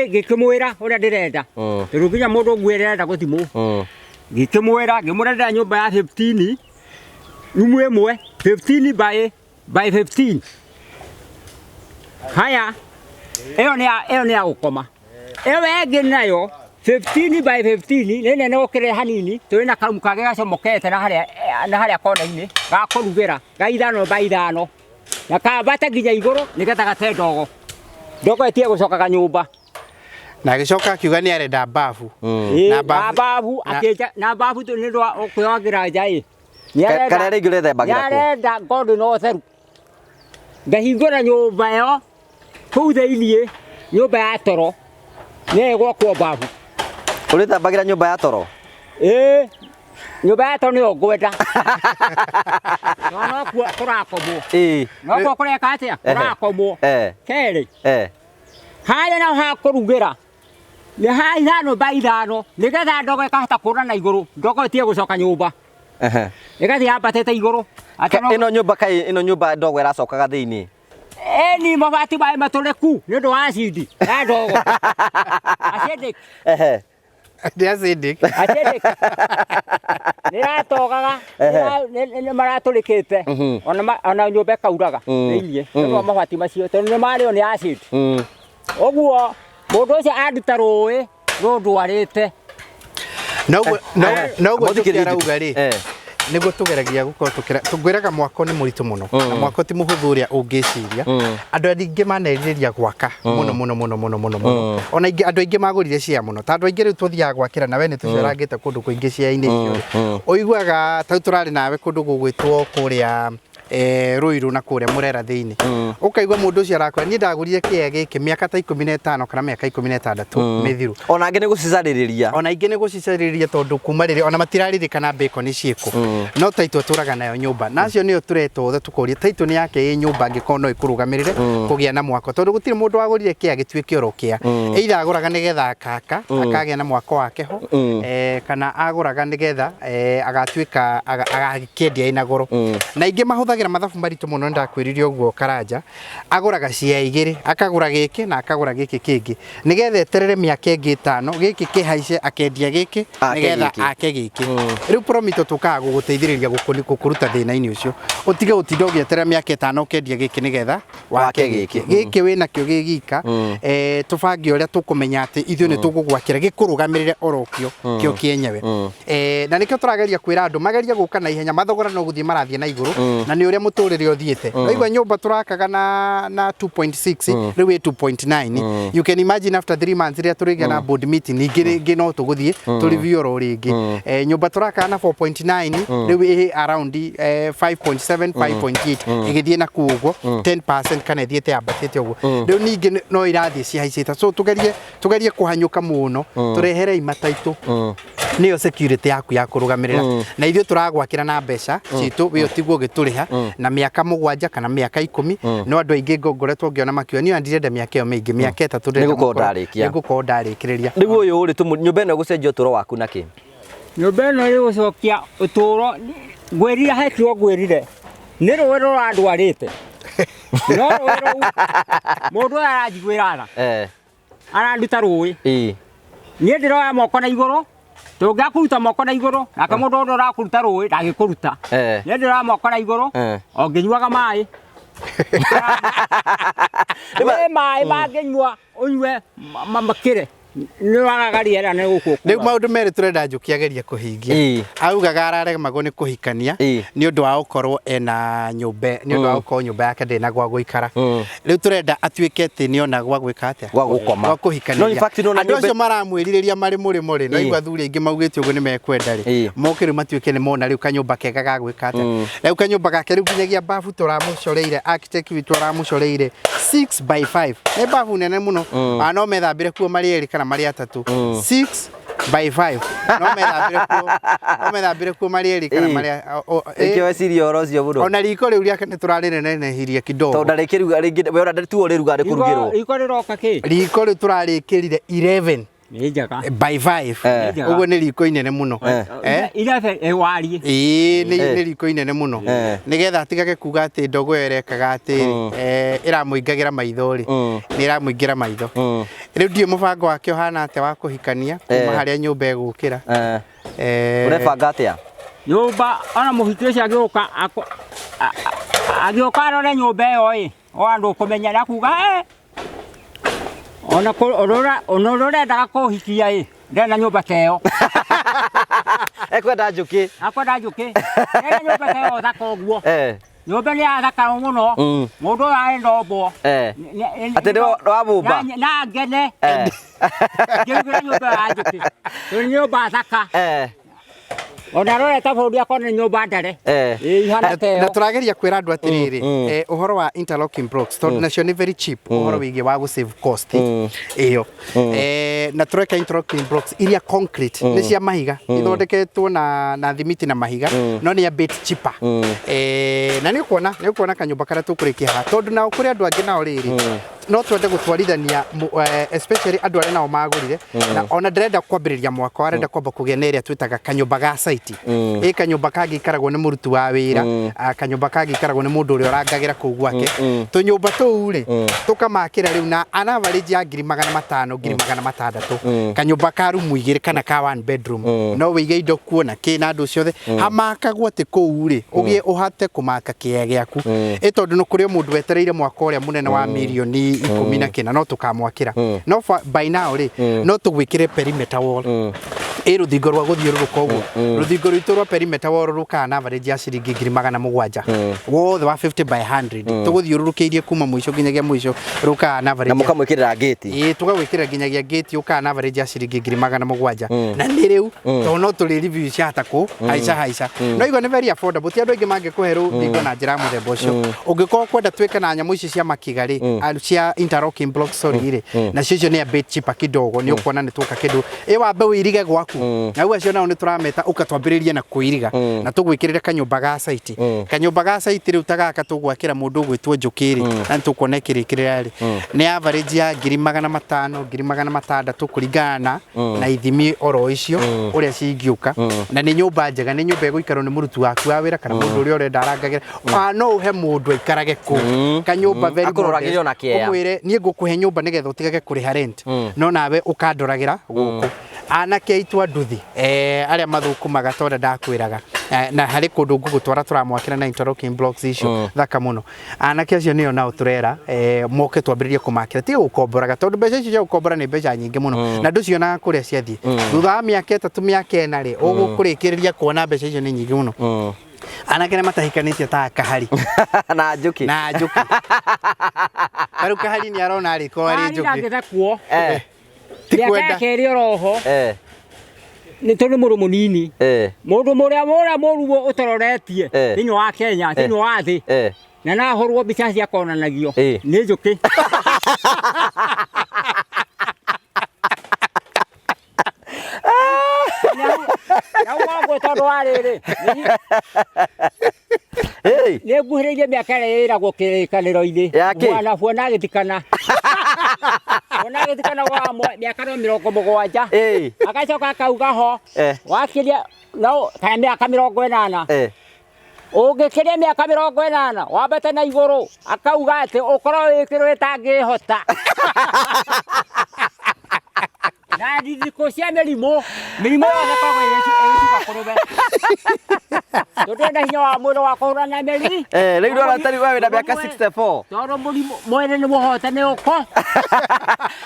ngĩkĩmwĩra ũrĩa ndĩrenda, tondũ nginya mũndũ nguo ĩrĩa arenda gũthimwo. Ngĩkĩmwĩra, ngĩmwĩra ndĩrenda nyũmba ya 15, rumu ĩmwe, 15 by 15. Haya, ĩyo nĩ ya gũkoma. Ĩyo ĩngĩ nayo 15 by 15 nĩ nene gũkĩra hanini, tũrĩ na karumu kangĩ gacomokete na harĩa kona-inĩ ga kũrugĩra ga 5 by 5, na kambate nginya igũrũ nĩgetha gate ndogo, ndogo ĩtige gũcokaga nyũmba. Na agĩcoka akiuga nĩ arenda babu. Ĩ, Na na babu akĩnja na babu nĩ ũndũ wa kwĩyagĩra nja ĩ. Karĩa rĩngĩ ũrethembagĩra kũ? Nĩarenda ngondo na ũtheru. Ngahingũra nyũmba ĩyo kũu thĩiniĩ, nyũmba ya toro nĩyo ĩgwakwo babu. Ũrĩthambagĩra nyũmba ya toro? Ĩ. Nyũmba ya to nĩyo ngwenda. No nokuo kũrakomwo. Nokuo kũreka atĩa? Kũrakomwo. Kerĩ, harĩa naho ha kũrugĩra nĩ ha 5 by 5 nĩgetha ndogo ĩkahota kũra na igũrũ, ndogo ĩtige gũcoka nyũmba. Ĩgathiĩ yambatĩte igũrũ. Atĩ no- Ĩno nyũmba kaĩ ĩno nyũmba ndogo ĩracokaga thĩinĩ? Ĩni mabati maĩ matũrĩku nĩ ũndũ wa acidi ya ndogo. Acidic. Nĩ acidic. Acidic. Nĩ ĩratogaga, nĩ maratũrĩkĩte. Ona nyũmba ĩkauraga thĩiniĩ nĩ ũndũ wa mabati macio tondũ nĩ marĩo nĩ acid. Ũguo mũndũ ũcio anduta rũĩ rũndwarĩte. Noguo noguo Njoki arauga rĩ, nĩguo tũgeragia gũkorwo tũkĩra tũngwĩraga mwako nĩ mũritũ mũno na mwako ti mũhũthũ ũrĩa ũngĩciria. Andũ aingĩ manerirĩria gwaka mũno mũno mũno mũno mũno mũno, ona ingĩ andũ aingĩ magũrire cia mũno, ta andũ aingĩ rĩu tũthiaga gwakĩra na we nĩ tũcerangĩte kũndũ kũingĩ cia-inĩ icio rĩ, ũiguaga ta rĩu tũrarĩ nawe kũndũ gũgwĩtwo kũrĩa Ruiru na kũrĩa Murera thĩinĩ, ũkaigua mũndũ ũcio arakwĩra niĩ ndagũrire kĩea gĩkĩ mĩaka ta 15 kana mĩaka 16 mĩthiru. Ona angĩ nĩ gũcicarĩrĩria. Ona aingĩ nĩ gũcicarĩrĩria tondũ kuma rĩrĩa ona matiraririkana bacon ciĩkũ, no taitũ atũraga nayo nyũmba na acio nĩo tũretwo othe tũkoria taitũ nĩ yake ĩ nyũmba angĩkorwo no ĩkũrũgamĩrĩre kũgĩa na mwako, tondũ gũtirĩ mũndũ wagũrire kĩea gĩtuĩke oro kĩa, either agũraga nĩgetha akaka akagĩa na mwako wake ho, kana agũraga nĩgetha agatuĩka agakĩendia ĩna goro. Na aingĩ mahũthagĩra mathabu maritũ mũno, nĩndakwĩrire ũguo Karanja, agũraga cia igĩrĩ, akagũra gĩkĩ na akagũra gĩkĩ kĩngĩ, nĩgetha eterere mĩaka ĩngĩ 5 gĩkĩ kĩhaice akendia gĩkĩ nĩgetha ake gĩkĩ. Rĩu Promito tũkaga gũgũteithĩrĩria gũkũruta thĩna-inĩ ũcio, ũtige gũtinda ũgĩeterera mĩaka 5 ũkendia gĩkĩ nĩgetha wake gĩkĩ gĩkĩ wĩnakĩo gĩ gika. Tũbange ũrĩa tũkũmenya atĩ ithuĩ nĩ tũgũgwakĩra gĩkũrũgamĩrĩre orokĩo kĩo kĩenyewe. Na nĩkĩo tũrageria kwĩra andũ magerie gũka na ihenya, mathogora no gũthiĩ marathiĩ na igũrũ, na nĩ ũrĩa mũtũrĩre ũthiĩte. Waigua nyũmba tũrakaga na 2.6 rĩu ĩ 2.9, you can imagine after 3 months rĩrĩa tũrĩgĩa na board meeting ningĩ rĩngĩ no tũgũthiĩ tũ review oro rĩngĩ. Nyũmba tũrakaga na 4.9 rĩu ĩ around 5.7 5.8 ĩgĩthiĩ na kũu ũguo 10% kana ĩthiĩte yambatĩte ũguo. Rĩu ningĩ no irathiĩ cihaicĩte, so tũgerie kũhanyũka mũno, tũreherei mataitũ, nĩyo security yaku ya kũrũgamĩrĩra, na ithuĩ tũragwakĩra na mbeca citũ, we ũtigwo ũgĩtũrĩha na mĩaka 7 kana mĩaka 10. No andũ aingĩ ngoretwo ngĩona makiuga niĩ ndirenda mĩaka ĩyo mĩingĩ, mĩaka 3 ndĩrenda. Nĩgũkorwo ndarĩkia. Nĩngũkorwo ndarĩkĩrĩria. Rĩu ũyũ rĩ, nyũmba ĩno ĩgũcenjia ũtũũro waku na kĩ? Nyũmba ĩno ĩgũcokia ũtũũro, ngwĩrire he kiugo ngwĩrire nĩ rũĩ rũrandwarĩte, no rũĩ rũu mũndũ ũyũ aranjiguĩra tha, aranduta rũĩ. Niĩ ndĩroya moko na igũrũ, tũngĩaga kũruta moko na igũrũ nake mũndũ ũrĩa ũrakũruta rũĩ ndangĩkũruta. Niĩ ndĩroya moko na igũrũ o ngĩnyuaga maĩ, wĩ maĩ mangĩnyua ũnyue makĩre nĩ wagaga rĩera nĩ gũkũ. Rĩu maũndũ merĩ tũrenda Njũkĩ agerie kũhingia. Augaga araremagwo nĩ kũhikania nĩ ũndũ wa gũkorwo ena nyũmba, nĩ ũndũ wa gũkorwo nyũmba yake ndĩrĩ na gwa gũikara. Rĩu tũrenda atuĩke atĩ nĩ ona gwa gwĩka atĩa? Gwa gũkoma. Gwa kũhikanĩria. No in fact nĩwona andũ acio maramwĩrirĩria marĩ mũrĩmo rĩ, no igua athuri aingĩ maugĩte ũguo nĩ mekwenda rĩ, moke rĩu matuĩke nĩ mona rĩu kanyũmba kega ga gwĩka atĩa. Rĩu kanyũmba gake rĩu nginyagia babu tũramũcoreire, architect witũ aramũcoreire 6 by 5, nĩ babu nene mũno. No methambĩre kuo marĩ erĩ kana marĩ atatũ. 6 by 5 no methambĩre kuo, no methambĩre kuo marĩ erĩ kana marĩ Nĩkĩo weciria ũhoro ũcio mũno. Ona riko rĩu rĩake nĩ tũrarĩnenehirie kidogo. Tondũ ndarĩkĩruga rĩngĩ, we ona tuo rĩruga rĩkũrugĩrwo. Riko rĩroka kĩ? Riko rĩu tũrarĩkĩrire 11 Nĩ njega. by 5. Ũguo nĩ riko inene mũno. Irebe wariĩ. Ĩĩ, nĩ riko inene mũno, nĩgetha atigage kuga atĩ ndogo ĩyo ĩrekaga atĩ ĩramũingagĩra maitho rĩ, nĩ ĩramũingĩra maitho. Rĩu ndiũĩ mũbango wake ũhana atĩa wa kũhikania kuma harĩa nyũmba ĩgũkĩra. Ũrebanga atĩa? Nyũmba ona mũhiki ũcio agĩũka agĩũka arore nyũmba ĩyo ĩ, o andũ ũkũmenya nĩ akuga ona ona ũrĩa ũrendaga kũhikia ĩ ndarĩ na nyũmba ta ĩyo. Ekwenda Njũkĩ. Akwenda Njũkĩ, ndarĩ na nyũmba ta ĩyo thaka ũguo. Nyũmba nĩ yathakara mũno, mũndũ ũyũ arĩ ndombo. Atĩ nĩ wamũmba? Na ngene ngĩrugĩra nyũmba ya Njũkĩ tondũ nĩ nyũmba thaka. Ona arorete bũrũri akona nĩ nyũmba ndare. Ĩĩ, ihana ta Na ĩyo. tũrageria kwĩra andũ atĩrĩrĩ, ũhoro wa interlocking blocks, tondũ nacio nĩ very cheap ũhoro wĩgiĩ wa gũ save cost ĩyo. Na tũreka interlocking blocks iria concrete, nĩ cia mahiga, ithondeketwo na thimiti na mahiga, no nĩ a bit cheaper. Na nĩ ũkuona kanyũmba karĩa tũkũrĩkia haha, tondũ nao kũrĩ andũ angĩ nao rĩrĩ no twende gũtwarithania especially andũ arĩa nao magũrire, na ona ndĩrenda kwambĩrĩria mwaka, arenda kwamba kũgĩa na ĩrĩa twĩtaga kanyũmba ga site, ĩ kanyũmba kangĩikaragwo nĩ mũruti wa wĩra, kanyũmba kangĩikaragwo nĩ mũndũ ũrĩa ũrangagĩra kũu gwake. Tũnyũmba tũu rĩ, tũkamakĩra rĩu na an average ya 500,000, 600,000, kanyũmba ka rumu igĩrĩ kana ka one bedroom, no wĩige indo kuo na kĩ na andũ ciothe. Hamakagwo atĩ kũu rĩ, ũgĩe ũhate kũmaka kĩea gĩaku, ĩ tondũ no kũrĩ o mũndũ wetereire mwaka ũrĩa mũnene wa mirioni 14, no tũkamwakĩra. No by now rĩ, no tũgwĩkĩre perimeter wall, ĩ rũthingo rwa gũthiũrũrũka ũguo. Rũthingo rwitũ rwa perimeter wall rũkaga na average ya ciringi 700,000 wothe wa 50 by 100, tũgũthiũrũrũkĩirie kuma mũico nginyagia mũico, rũkaga na average Na mũkamwĩkĩrĩra ngĩti. Ĩĩ, tũgagwĩkĩra nginyagia ngĩti, ũkaga na average ya ciringi 700,000. Na nĩ rĩu tondũ no tũrĩ review ciahota kũ haica haica, no igua nĩ very affordable. Ti andũ aingĩ mangĩkũhe rũthingo na njĩra ya mũthemba ũcio. Ũngĩkorwo kwenda twĩke na nyamũ ici cia makiga rĩ, cia interlocking blocks, sorry, rĩ, nacio icio nĩ a bit cheaper kidogo. Nĩ ũkuona nĩ tuoka kĩndũ ĩ wambe wĩirige gwaku, na rĩu acio nao nĩ tũrameta ũka twambĩrĩrie na kũiriga na tũgwĩkĩrĩre kanyũmba ga site. Kanyũmba ga site rĩu ta gaka tũgwakĩra mũndũ ũgwĩtwo Njũkĩ rĩ, na nĩ tũkuona ĩkĩrĩkĩrĩra rĩ, nĩ average ya 500,000, 600,000, kũringana na ithimi oro icio ũrĩa cingĩũka. Na nĩ nyũmba njega, nĩ nyũmba ĩgũikarwo nĩ mũruti waku wa wĩra kana mũndũ ũrĩa ũrenda arangagĩra. No ũhe mũndũ aikarage kũu kanyũmba very Akũroragĩre modest. ona kĩea. Ũmwĩre niĩ ngũkũhe nyũmba nĩgetha ũtigage kũrĩha rent, no nawe ũkandoragĩra gũkũ. Anake aitũ a nduthi, arĩa mathũkũmaga, ta ũrĩa ndakwĩraga, na harĩ kũndũ ngũgũtwara tũramwakĩra na interlocking blocks icio thaka mũno. Anake acio nĩo nao tũrera, moke twambĩrĩrie kũmakĩra, tiga gũkomboraga, tondũ mbeca icio cia gũkombora nĩ mbeca nyingĩ mũno na ndũcionaga kũrĩa ciathiĩ. Thutha wa mĩaka 3, mĩaka 4 rĩ, ũgũkũrĩkĩrĩria kuona mbeca icio nĩ nyingĩ mũno. Anake arĩa matahikanĩtie ta Kahari Na Njũkĩ. Na Njũkĩ, tarĩu Kahari nĩ arona arĩkorwo arĩ Kahari Njũkĩ. ndangĩthekwo. Ti Mĩaka kwenda. yake ĩrĩ oroho. Nĩ tondũ mũndũ mũnini, mũndũ mũrĩa mũru ũtororetie thĩinĩ wa Kenya, thĩinĩ wa thĩ, na nahũrwo mbica ciakonanagio nĩ Njũkĩ. Nauga ũguo tondũ wa rĩrĩ, Hey. nĩ nguhĩrĩirie mĩaka ĩrĩa ĩragwo kĩrĩkanĩro-inĩ. Ya kĩ? Bwana bwana agĩtikana, bwana agĩtikana wa mĩaka no 70. Agacoka akauga ho wakiria no kana mĩaka 80. Ũngĩkĩria mĩaka 80 wambate na igũrũ, akauga atĩ ũkorwo wĩkĩrwo ĩtangĩhota na ndithikũ cia mĩrimũ, mĩrimũ yothe ĩkoragwo ĩgĩcuka kũrĩ we, tondũ ena hinya wa mwĩrĩ wa kũhũrana na mĩri. Rĩu ndona tarĩu we wĩna mĩaka 64. Tondũ mũrimũ mwĩrĩ nĩ mũhote nĩ ũko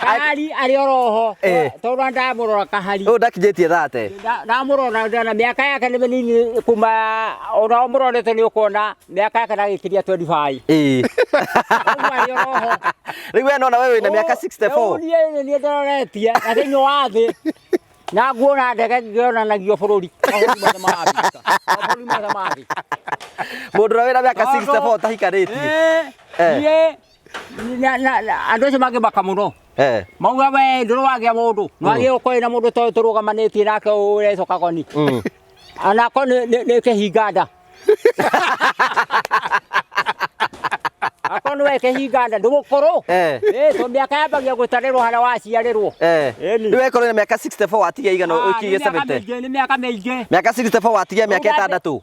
Kahari arĩ oroho. Tondũ ndamũrora Kahari. Ũyũ ndakinyĩtie 30. Ndamũrora ndona mĩaka yake nĩ mĩnini, kuma ona ũmũrorete nĩ ũkuona mĩaka yake ndagĩkĩria 25. Ũguo arĩ oroho. Rĩu we nona we wĩna mĩaka 64. Rĩu niĩ niĩ ndororetie na thĩinĩ wa thĩ na nguona ndege ngĩonanagio bũrũri, mabũrũri mothe ma Afrika, mabũrũri mothe ma thĩ. Mũndũ ũrĩa wĩna mĩaka 64 ũtahikanĩtie. Niĩ andũ acio mangĩmaka mũno, mauga we ndũrĩ wagĩa mũndũ, nĩwagĩa gũkorwo na mũndũ tondũ tũrũgamanĩtie nake ũretwo Kagoni, anako nĩ kĩhinga nda, akorwo nĩwe kĩhinga nda ndĩ mũkũrũ. Ĩ to mĩaka yambagia gũtarĩrwo harĩa waciarĩrwo. Ĩni. Rĩu wekorwo na mĩaka 64 watigia igana? Ah, Ũikie nĩ mĩaka 70. mĩingĩ, nĩ mĩaka mĩingĩ. Mĩaka 64 watigia mĩaka 6,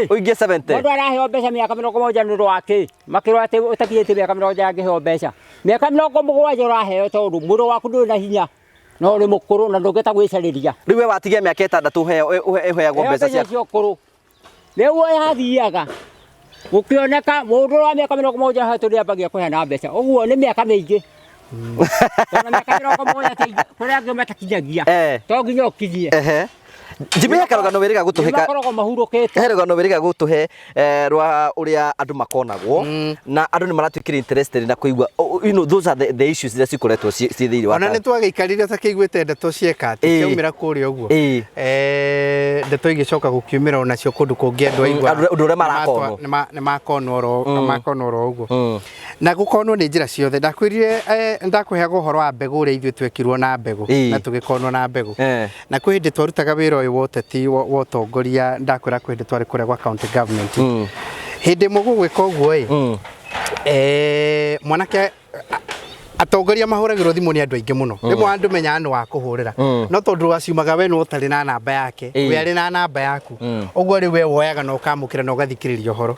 ũingie 70. Mũndũ araheo mbeca mĩaka 70 nĩ ũndũ wa kĩ? Makĩrwo atĩ ũtakinyĩtie mĩaka 70 angĩheo mbeca. Mĩaka 70 ũraheo tondũ mwĩrĩ waku ndũrĩ na hinya, no ũrĩ mũkũrũ na ndũngĩhota gwĩcarĩria. Rĩu we watigia mĩaka 6 ũheagwo Heo mbeca mbeca cia cia ũkũrũ. Rĩu hathiaga gũkĩoneka mũndũ wa mĩaka 70 hau tũrĩambagia kũheana mbeca. Ũguo nĩ mĩaka mĩingĩ. Tondũ mĩaka 70 kũrĩ angĩ matakinyagia. To nginya ũkinyie. Ehe. Jimmy, he karũgano wĩrĩga gũtũhe Nĩ makoragwo mahurũkĩte. He rũgano wĩrĩga gũtũhe, rwa ũrĩa andũ makonagwo, na andũ nĩ maratuĩkire interested na kũigua. You know, those are the issues iria cikoretwo ciĩ thĩinĩ wa Ona nĩ twagĩikarire takĩiguĩte ndeto cieka atĩ ciaumĩra kũrĩa ũguo. Ndeto igĩcoka gũkiumĩra onacio kũndũ kũngĩ andũ aigua Ũndũ ũrĩa marakonwo. Nĩ makonwo oro makonwo oro ũguo. Na gũkonwo nĩ njĩra ciothe. Ndakwĩrire ndakũheaga ũhoro wa mbegũ ũrĩa ithuĩ twekirwo na mbegũ na tũgĩkonwo na mbegũ. Na kwĩ hĩndĩ twarutaga wĩra ũyũ wa ũteti wa ũtongoria, ndakwĩra kwĩ hĩndĩ twarĩ kũrĩa gwa county government. Hĩndĩ ĩmwe gũgwĩka ũguo ĩ, mwanake atongoria mahũragĩrwo thimũ nĩ andũ aingĩ mũno. Rĩmwe andũ menyaga nĩ wa kũhũrĩra, no tondũ waciumaga we nĩ ũtarĩ na namba yake, we arĩ na namba yaku, ũguo rĩu we woyaga na ũkamũkĩra na ũgathikĩrĩria ũhoro.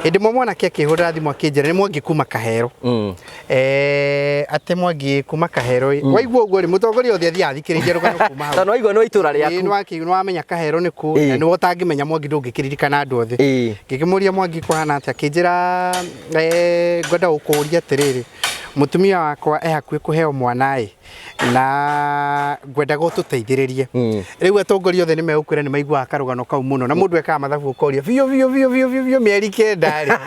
Hĩndĩ ĩmwe mwanake akĩhũrĩra thimũ akĩnjĩra nĩ Mwangi kuma Kahero. Atĩ Mwangi kuma Kahero ĩ, waigua ũguo rĩ, mũtongoria othe athiaga athikĩrĩirie rũgano kuma hau. Tondũ waigua nĩ wa itũra rĩaku. Nĩ wamenya Kahero nĩ kũ, na nĩwe ũtangĩmenya Mwangi ndũngĩkĩririkana andũ othe. Ngĩkĩmũria Mwangi kũhana atĩa, akĩnjĩra ngwenda gũkũũria atĩrĩrĩ, mũtumia wakwa e hakuhĩ kũheo mwana ĩ, na ngwendaga ũtũteithĩrĩrie. Rĩu atongoria othe nĩ megũkwĩra nĩ maiguaga karũgano kau mũno, na mũndũ ekaga mathabu ũkoria biũ biũ biũ biũ biũ biũ mĩeri 9 rĩ.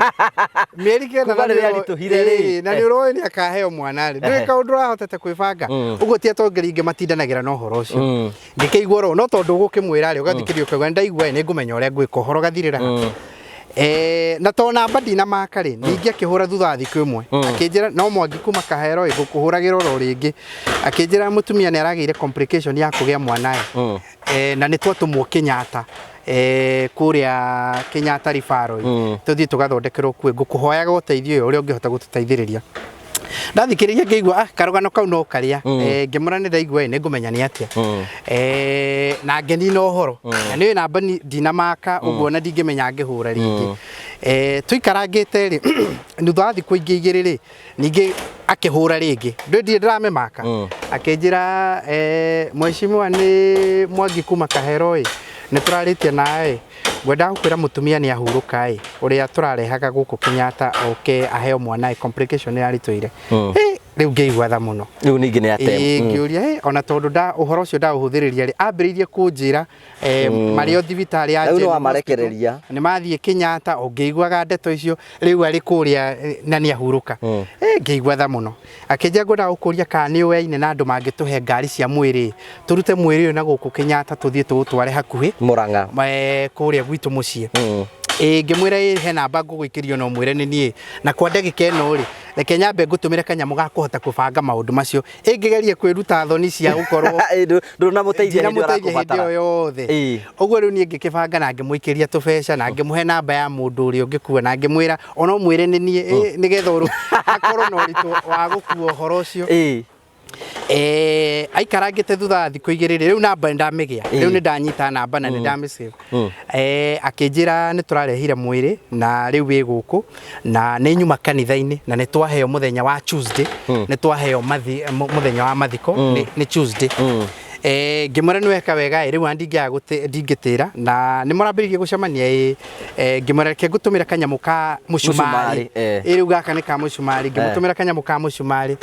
Mĩeri 9 Kuma na rĩrĩa nĩ aritũhire rĩ. Na nĩ ũroĩ nĩ akaheo mwana rĩ. Ndũrĩ kaũndũ ũrahotete kwĩbanga. Ũguo ti atongoria aingĩ matindanagĩra na ũhoro ũcio. Ngĩkĩigua oro, no tondũ ũgũkĩmwĩra rĩ, ũgathikĩrĩria ũkauga nĩ ndaigua ĩ, nĩ ngũmenya ũrĩa ngwĩka, ũhoro ũgathirĩra ha. Na to namba ndinamaka rĩ, ningĩ akĩhũra thutha wa thikũ ĩmwe. Akĩnjĩra no Mwangi kuma Kahero ĩ, ngũkũhũragĩra oro rĩngĩ. Akĩnjĩra mũtumia nĩ aragĩire complication ya kũgĩa mwana ĩ. Na nĩ twatũmwo Kenyatta. Kũrĩa Kenyatta Referral ĩ. Tũthiĩ tũgathondekerwo kuo, ngũkũhoyaga ũteithio ũyũ ũrĩa ũngĩhota gũtũteithĩrĩria. Ndathikĩrĩria ngĩigua, karũgano kau no karĩa. Ngĩmũra nĩ ndaigua ĩ, nĩ ngũmenya nĩ atĩa. Na ngĩnina ũhoro. Na nĩ namba ndinamaka ũguo na ndingĩmenya ngĩhũra rĩngĩ. Tũikarangĩte rĩ, thutha wa thikũ ingĩ igĩrĩ rĩ, ningĩ akĩhũra rĩngĩ. Ndũĩ ndirĩ ndĩramĩmaka. Akĩnjĩra, mheshimiwa nĩ Mwangi kuma Kahero ĩ, nĩ tũrarĩtie nawe ĩ, ngwendaga gũkwĩra mũtumia nĩ ahurũka ĩ, ũrĩa tũrarehaga gũkũ Kenyatta oke aheo mwana ĩ, complication nĩ yaritũire. Rĩu ngĩigua tha mũno. Rĩu ningĩ nĩ atema. Ngĩũria, ona tondũ ũhoro ũcio ndaũhũthĩrĩria rĩ, ambĩrĩirie kũnjĩra, marĩ o thibitarĩ ya Rĩu nĩ General wamarekereria. Hospital, nĩ mathiĩ Kenyatta, ũngĩiguaga ndeto icio, rĩu arĩ kũrĩa, na nĩ ahurũka. Ngĩigua tha mũno. Akĩnjĩra ngwendaga gũkũria kana nĩ ũyaine na andũ mangĩtũhe ngari cia mwĩrĩ, tũrute mwĩrĩ ũyũ na gũkũ Kenyatta tũthiĩ tũũtware hakuhĩ. Murang'a. Kũrĩa gwitũ mũciĩ. Ngĩmwĩra he namba ngũgũikĩrio no mwĩre nĩ niĩ. Na kwa ndagĩka ĩno rĩ, reke nyambe ngũtũmĩre kanyamũ ga kũhota kũbanga maũndũ macio. Ĩngĩgeria kwĩruta thoni cia gũkorwo Ndũnamũteithia hĩndĩ ĩyo ndinamũteithia hĩndĩ arakũbatara. ĩyo yothe. Ũguo rĩu niĩ ngĩkĩbanga na ngĩmũikĩria tũbeca na ngĩmũhe namba ya mũndũ ũrĩa ũngĩkua na ngĩmwĩra ona ũmwĩre nĩ niĩ, nĩgetha akorwo na ũritũ wa gũkua ũhoro ũcio. Aikarangĩte thutha wa thikũ igĩrĩ rĩ, rĩu namba nĩ ndamĩgĩa. Rĩu nĩ ndanyita namba na nĩ ndamĩsave. Akĩnjĩra nĩ tũrarehire mwĩrĩ na rĩu wĩ gũkũ na nĩ nyuma kanitha-inĩ na nĩ twaheo mũthenya wa Tuesday. Nĩ twaheo mũthenya wa mathiko, nĩ Tuesday. Ngĩmwĩra nĩ weka wega ĩ, rĩu ona ndingĩtĩra na nĩ mũrambĩrĩirie gũcemania ĩ, ngĩmwĩra reke ngũtũmĩre kanyamũ ka mũcumarĩ. Mũcumarĩ, Ĩ, rĩu gaka nĩ ka mũcumarĩ, ngĩmũtũmĩra kanyamũ ka mũcumarĩ.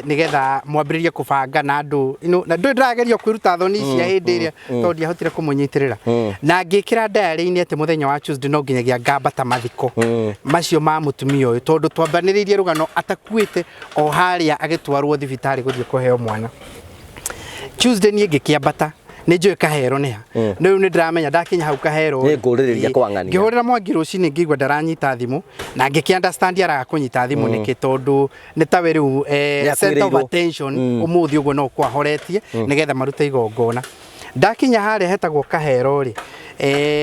Nĩgetha mwambĩrĩrie kũbanga na andũ, na ndũĩ ndĩrageria kwĩruta thoni cia hĩndĩ ĩrĩa tondũ ndiahotire kũmũnyitĩrĩra. Na ngĩkĩra diary-inĩ atĩ mũthenya wa Tuesday no nginyagia ngambata mathiko macio ma mũtumia ũyũ, tondũ twambanĩrĩirie rũgano atakuĩte o harĩa agĩtwarwo thibitarĩ gũthiĩ kũheo mwana. Tuesday niĩ ngĩkĩambata, nĩ njũĩ Kahero nĩ ha. Rĩu nĩ ndĩramenya ndakinya hau Kahero Nĩ ngũrĩrĩria kwa ng'ania. Ngĩhũrĩra Mwangi rũcinĩ ngĩigua ndaranyita thimũ, na ngĩkĩ understand araga kũnyita thimũ nĩkĩ, tondũ nĩ tawe rĩu, Nĩ center of akuĩrĩirwo. attention ũmũthĩ ũguo no kwahoretie nĩgetha marute igongona. Ndakinya harĩa hetagwo Kahero rĩ,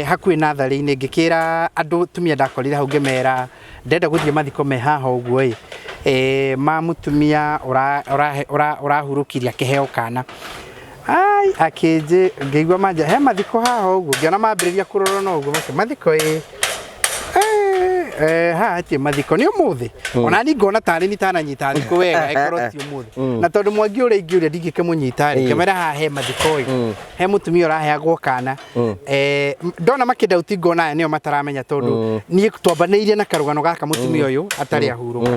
hakuhĩ natharĩ-inĩ, ngĩkĩra andũ tumia ndakorire hau ngĩmera ndenda gũthiĩ mathiko me haha ũguo ĩ, ma mũtumia ũrahurũkirie akĩheo kana. Ai, akĩnjĩ, ngĩigua manja, he mathiko haha ũguo, ngĩona mambĩrĩria kũrora na ũguo, makĩ, mathiko ĩ. Haha ti mathiko, nĩ ũmũthĩ. Ona niĩ ngona tarĩ niĩ itananyita thikũ wega, ĩkorwo ti ũmũthĩ. Na tondũ Mwangi ũrĩa ingĩũria ndingĩkĩmũnyita rĩ, ngĩmwĩra haha he mathiko ĩ. He mũtumia ũraheagwo kana. Ndona makĩndauti ngona aya nĩo mataramenya tondũ niĩ twambanĩirie na karũgano gaka mũtumia ũyũ atarĩ ahurũka.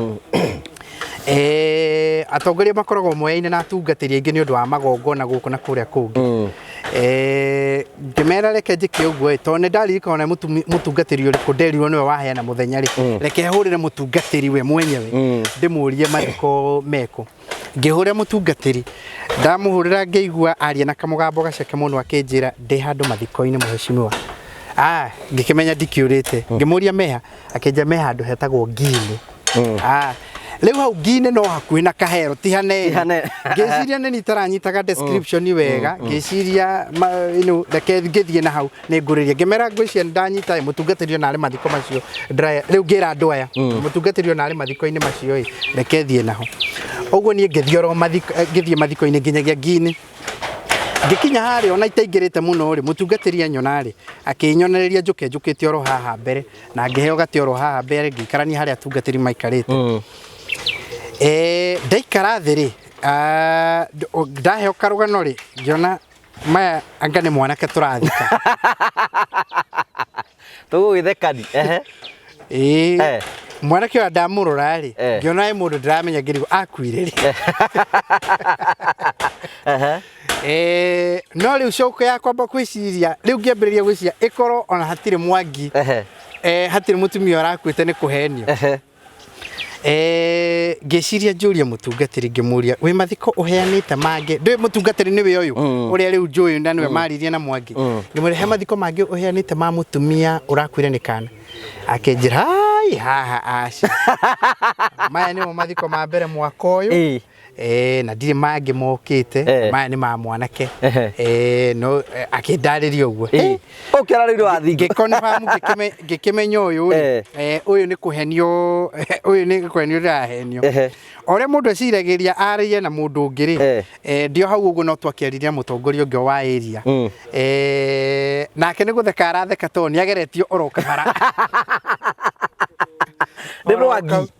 Atongoria makoragwo moyaine na atungatĩri aingĩ nĩ ũndũ wa magongona gũkũ na kũrĩa kũngĩ. Ngĩmera reke njĩke ũguo ĩ, tondũ nĩ ndaririkana ona mũtungatĩri ũrĩkũ nderirwo nĩwe waheana mũthenya rĩ, reke hũrĩre mũtungatĩri we mwenyewe ndĩmũrie mathiko mekũ. Ngĩhũrĩra mũtungatĩri, ndamũhũrĩra ngĩigua aria na kamũgambo gaceke mũno akĩnjĩra ndĩ handũ mathiko-inĩ mheshimiwa. Ah, ngĩkĩmenya ndikĩũrĩte. Ngĩmũria meha, akĩnjĩra me handũ hetagwo Ngiinĩ. Ah, rĩu hau Ngiinĩ no hakuhĩ na Kahero ti hanene. Ti hanene. Ngĩciria nĩ niĩ itaranyiitaga description wega, ngĩciria reke ngĩthiĩ na hau nĩ ngũrĩria. Ngĩmera ngwĩciria nĩ ndanyita ĩ, mũtungatĩri ona arĩ mathiko macio ndĩra- rĩu ngĩra andũ aya mũtungatĩri ona arĩ mathiko-inĩ macio ĩ, reke thiĩ naho. Ũguo niĩ ngĩthiĩ oro mathiko, ngĩthiĩ mathiko-inĩ nginyagia Ngiinĩ. Ngĩkinya harĩa ona itaingĩrĩte mũno rĩ, mũtungatĩri anyona rĩ, akĩnyonereria njũke njũkĩte oro haha mbere, na ngĩheo gatĩ oro haha mbere ngĩikarania harĩa atungatĩri maikarĩte. Ndaikara thĩ rĩ, ndaheo karũgano rĩ, ngĩona maya anga nĩ mwanake tũrathika. Tũgũgĩthekani. Ehe. Ĩĩ. Mwanake ũyũ ndamũrora rĩ, ngĩona he mũndũ ndĩramenya ngĩrigwo akuire rĩ. No rĩu coke ya kwamba kwĩciria, rĩu ngĩambĩrĩria gwĩciria ĩkorwo ona hatirĩ Mwangi, hatirĩ mũtumia ũrakuĩte nĩ kũhenio. Ngĩciria njũrie mũtungatĩri ngĩmũria wĩ mathiko ũheanĩte mangĩ ndũĩ mũtungatĩri nĩwe ũyũ ũrĩa rĩu njũĩ na nĩwe maririe na Mwangi ngĩmũria he mathiko mangĩ ũheanĩte ma mũtumia ũrakuire nĩ kana akĩnjĩra hai haha aca maya nĩmo mathiko ma mbere mwaka ũyũ na ndirĩ mangĩ mokĩte maya nĩ ma mwanake no akĩndarĩria ũguo Ũkĩona rĩu nĩwathinga. Ngĩconfirm, ngĩkĩmenya ũyũ rĩ, ũyũ nĩ kũhenio, ũyũ nĩ kũhenio ndĩrahenio. O ũrĩa mũndũ eciragĩria arĩe na mũndũ ũngĩ rĩ, ndĩ o hau ũguo no twakĩaririe na mũtongoria ũngĩ wa area. Nake nĩ gũtheka aratheka tondũ nĩ ageretio oro kahara. Nĩ Mwangi.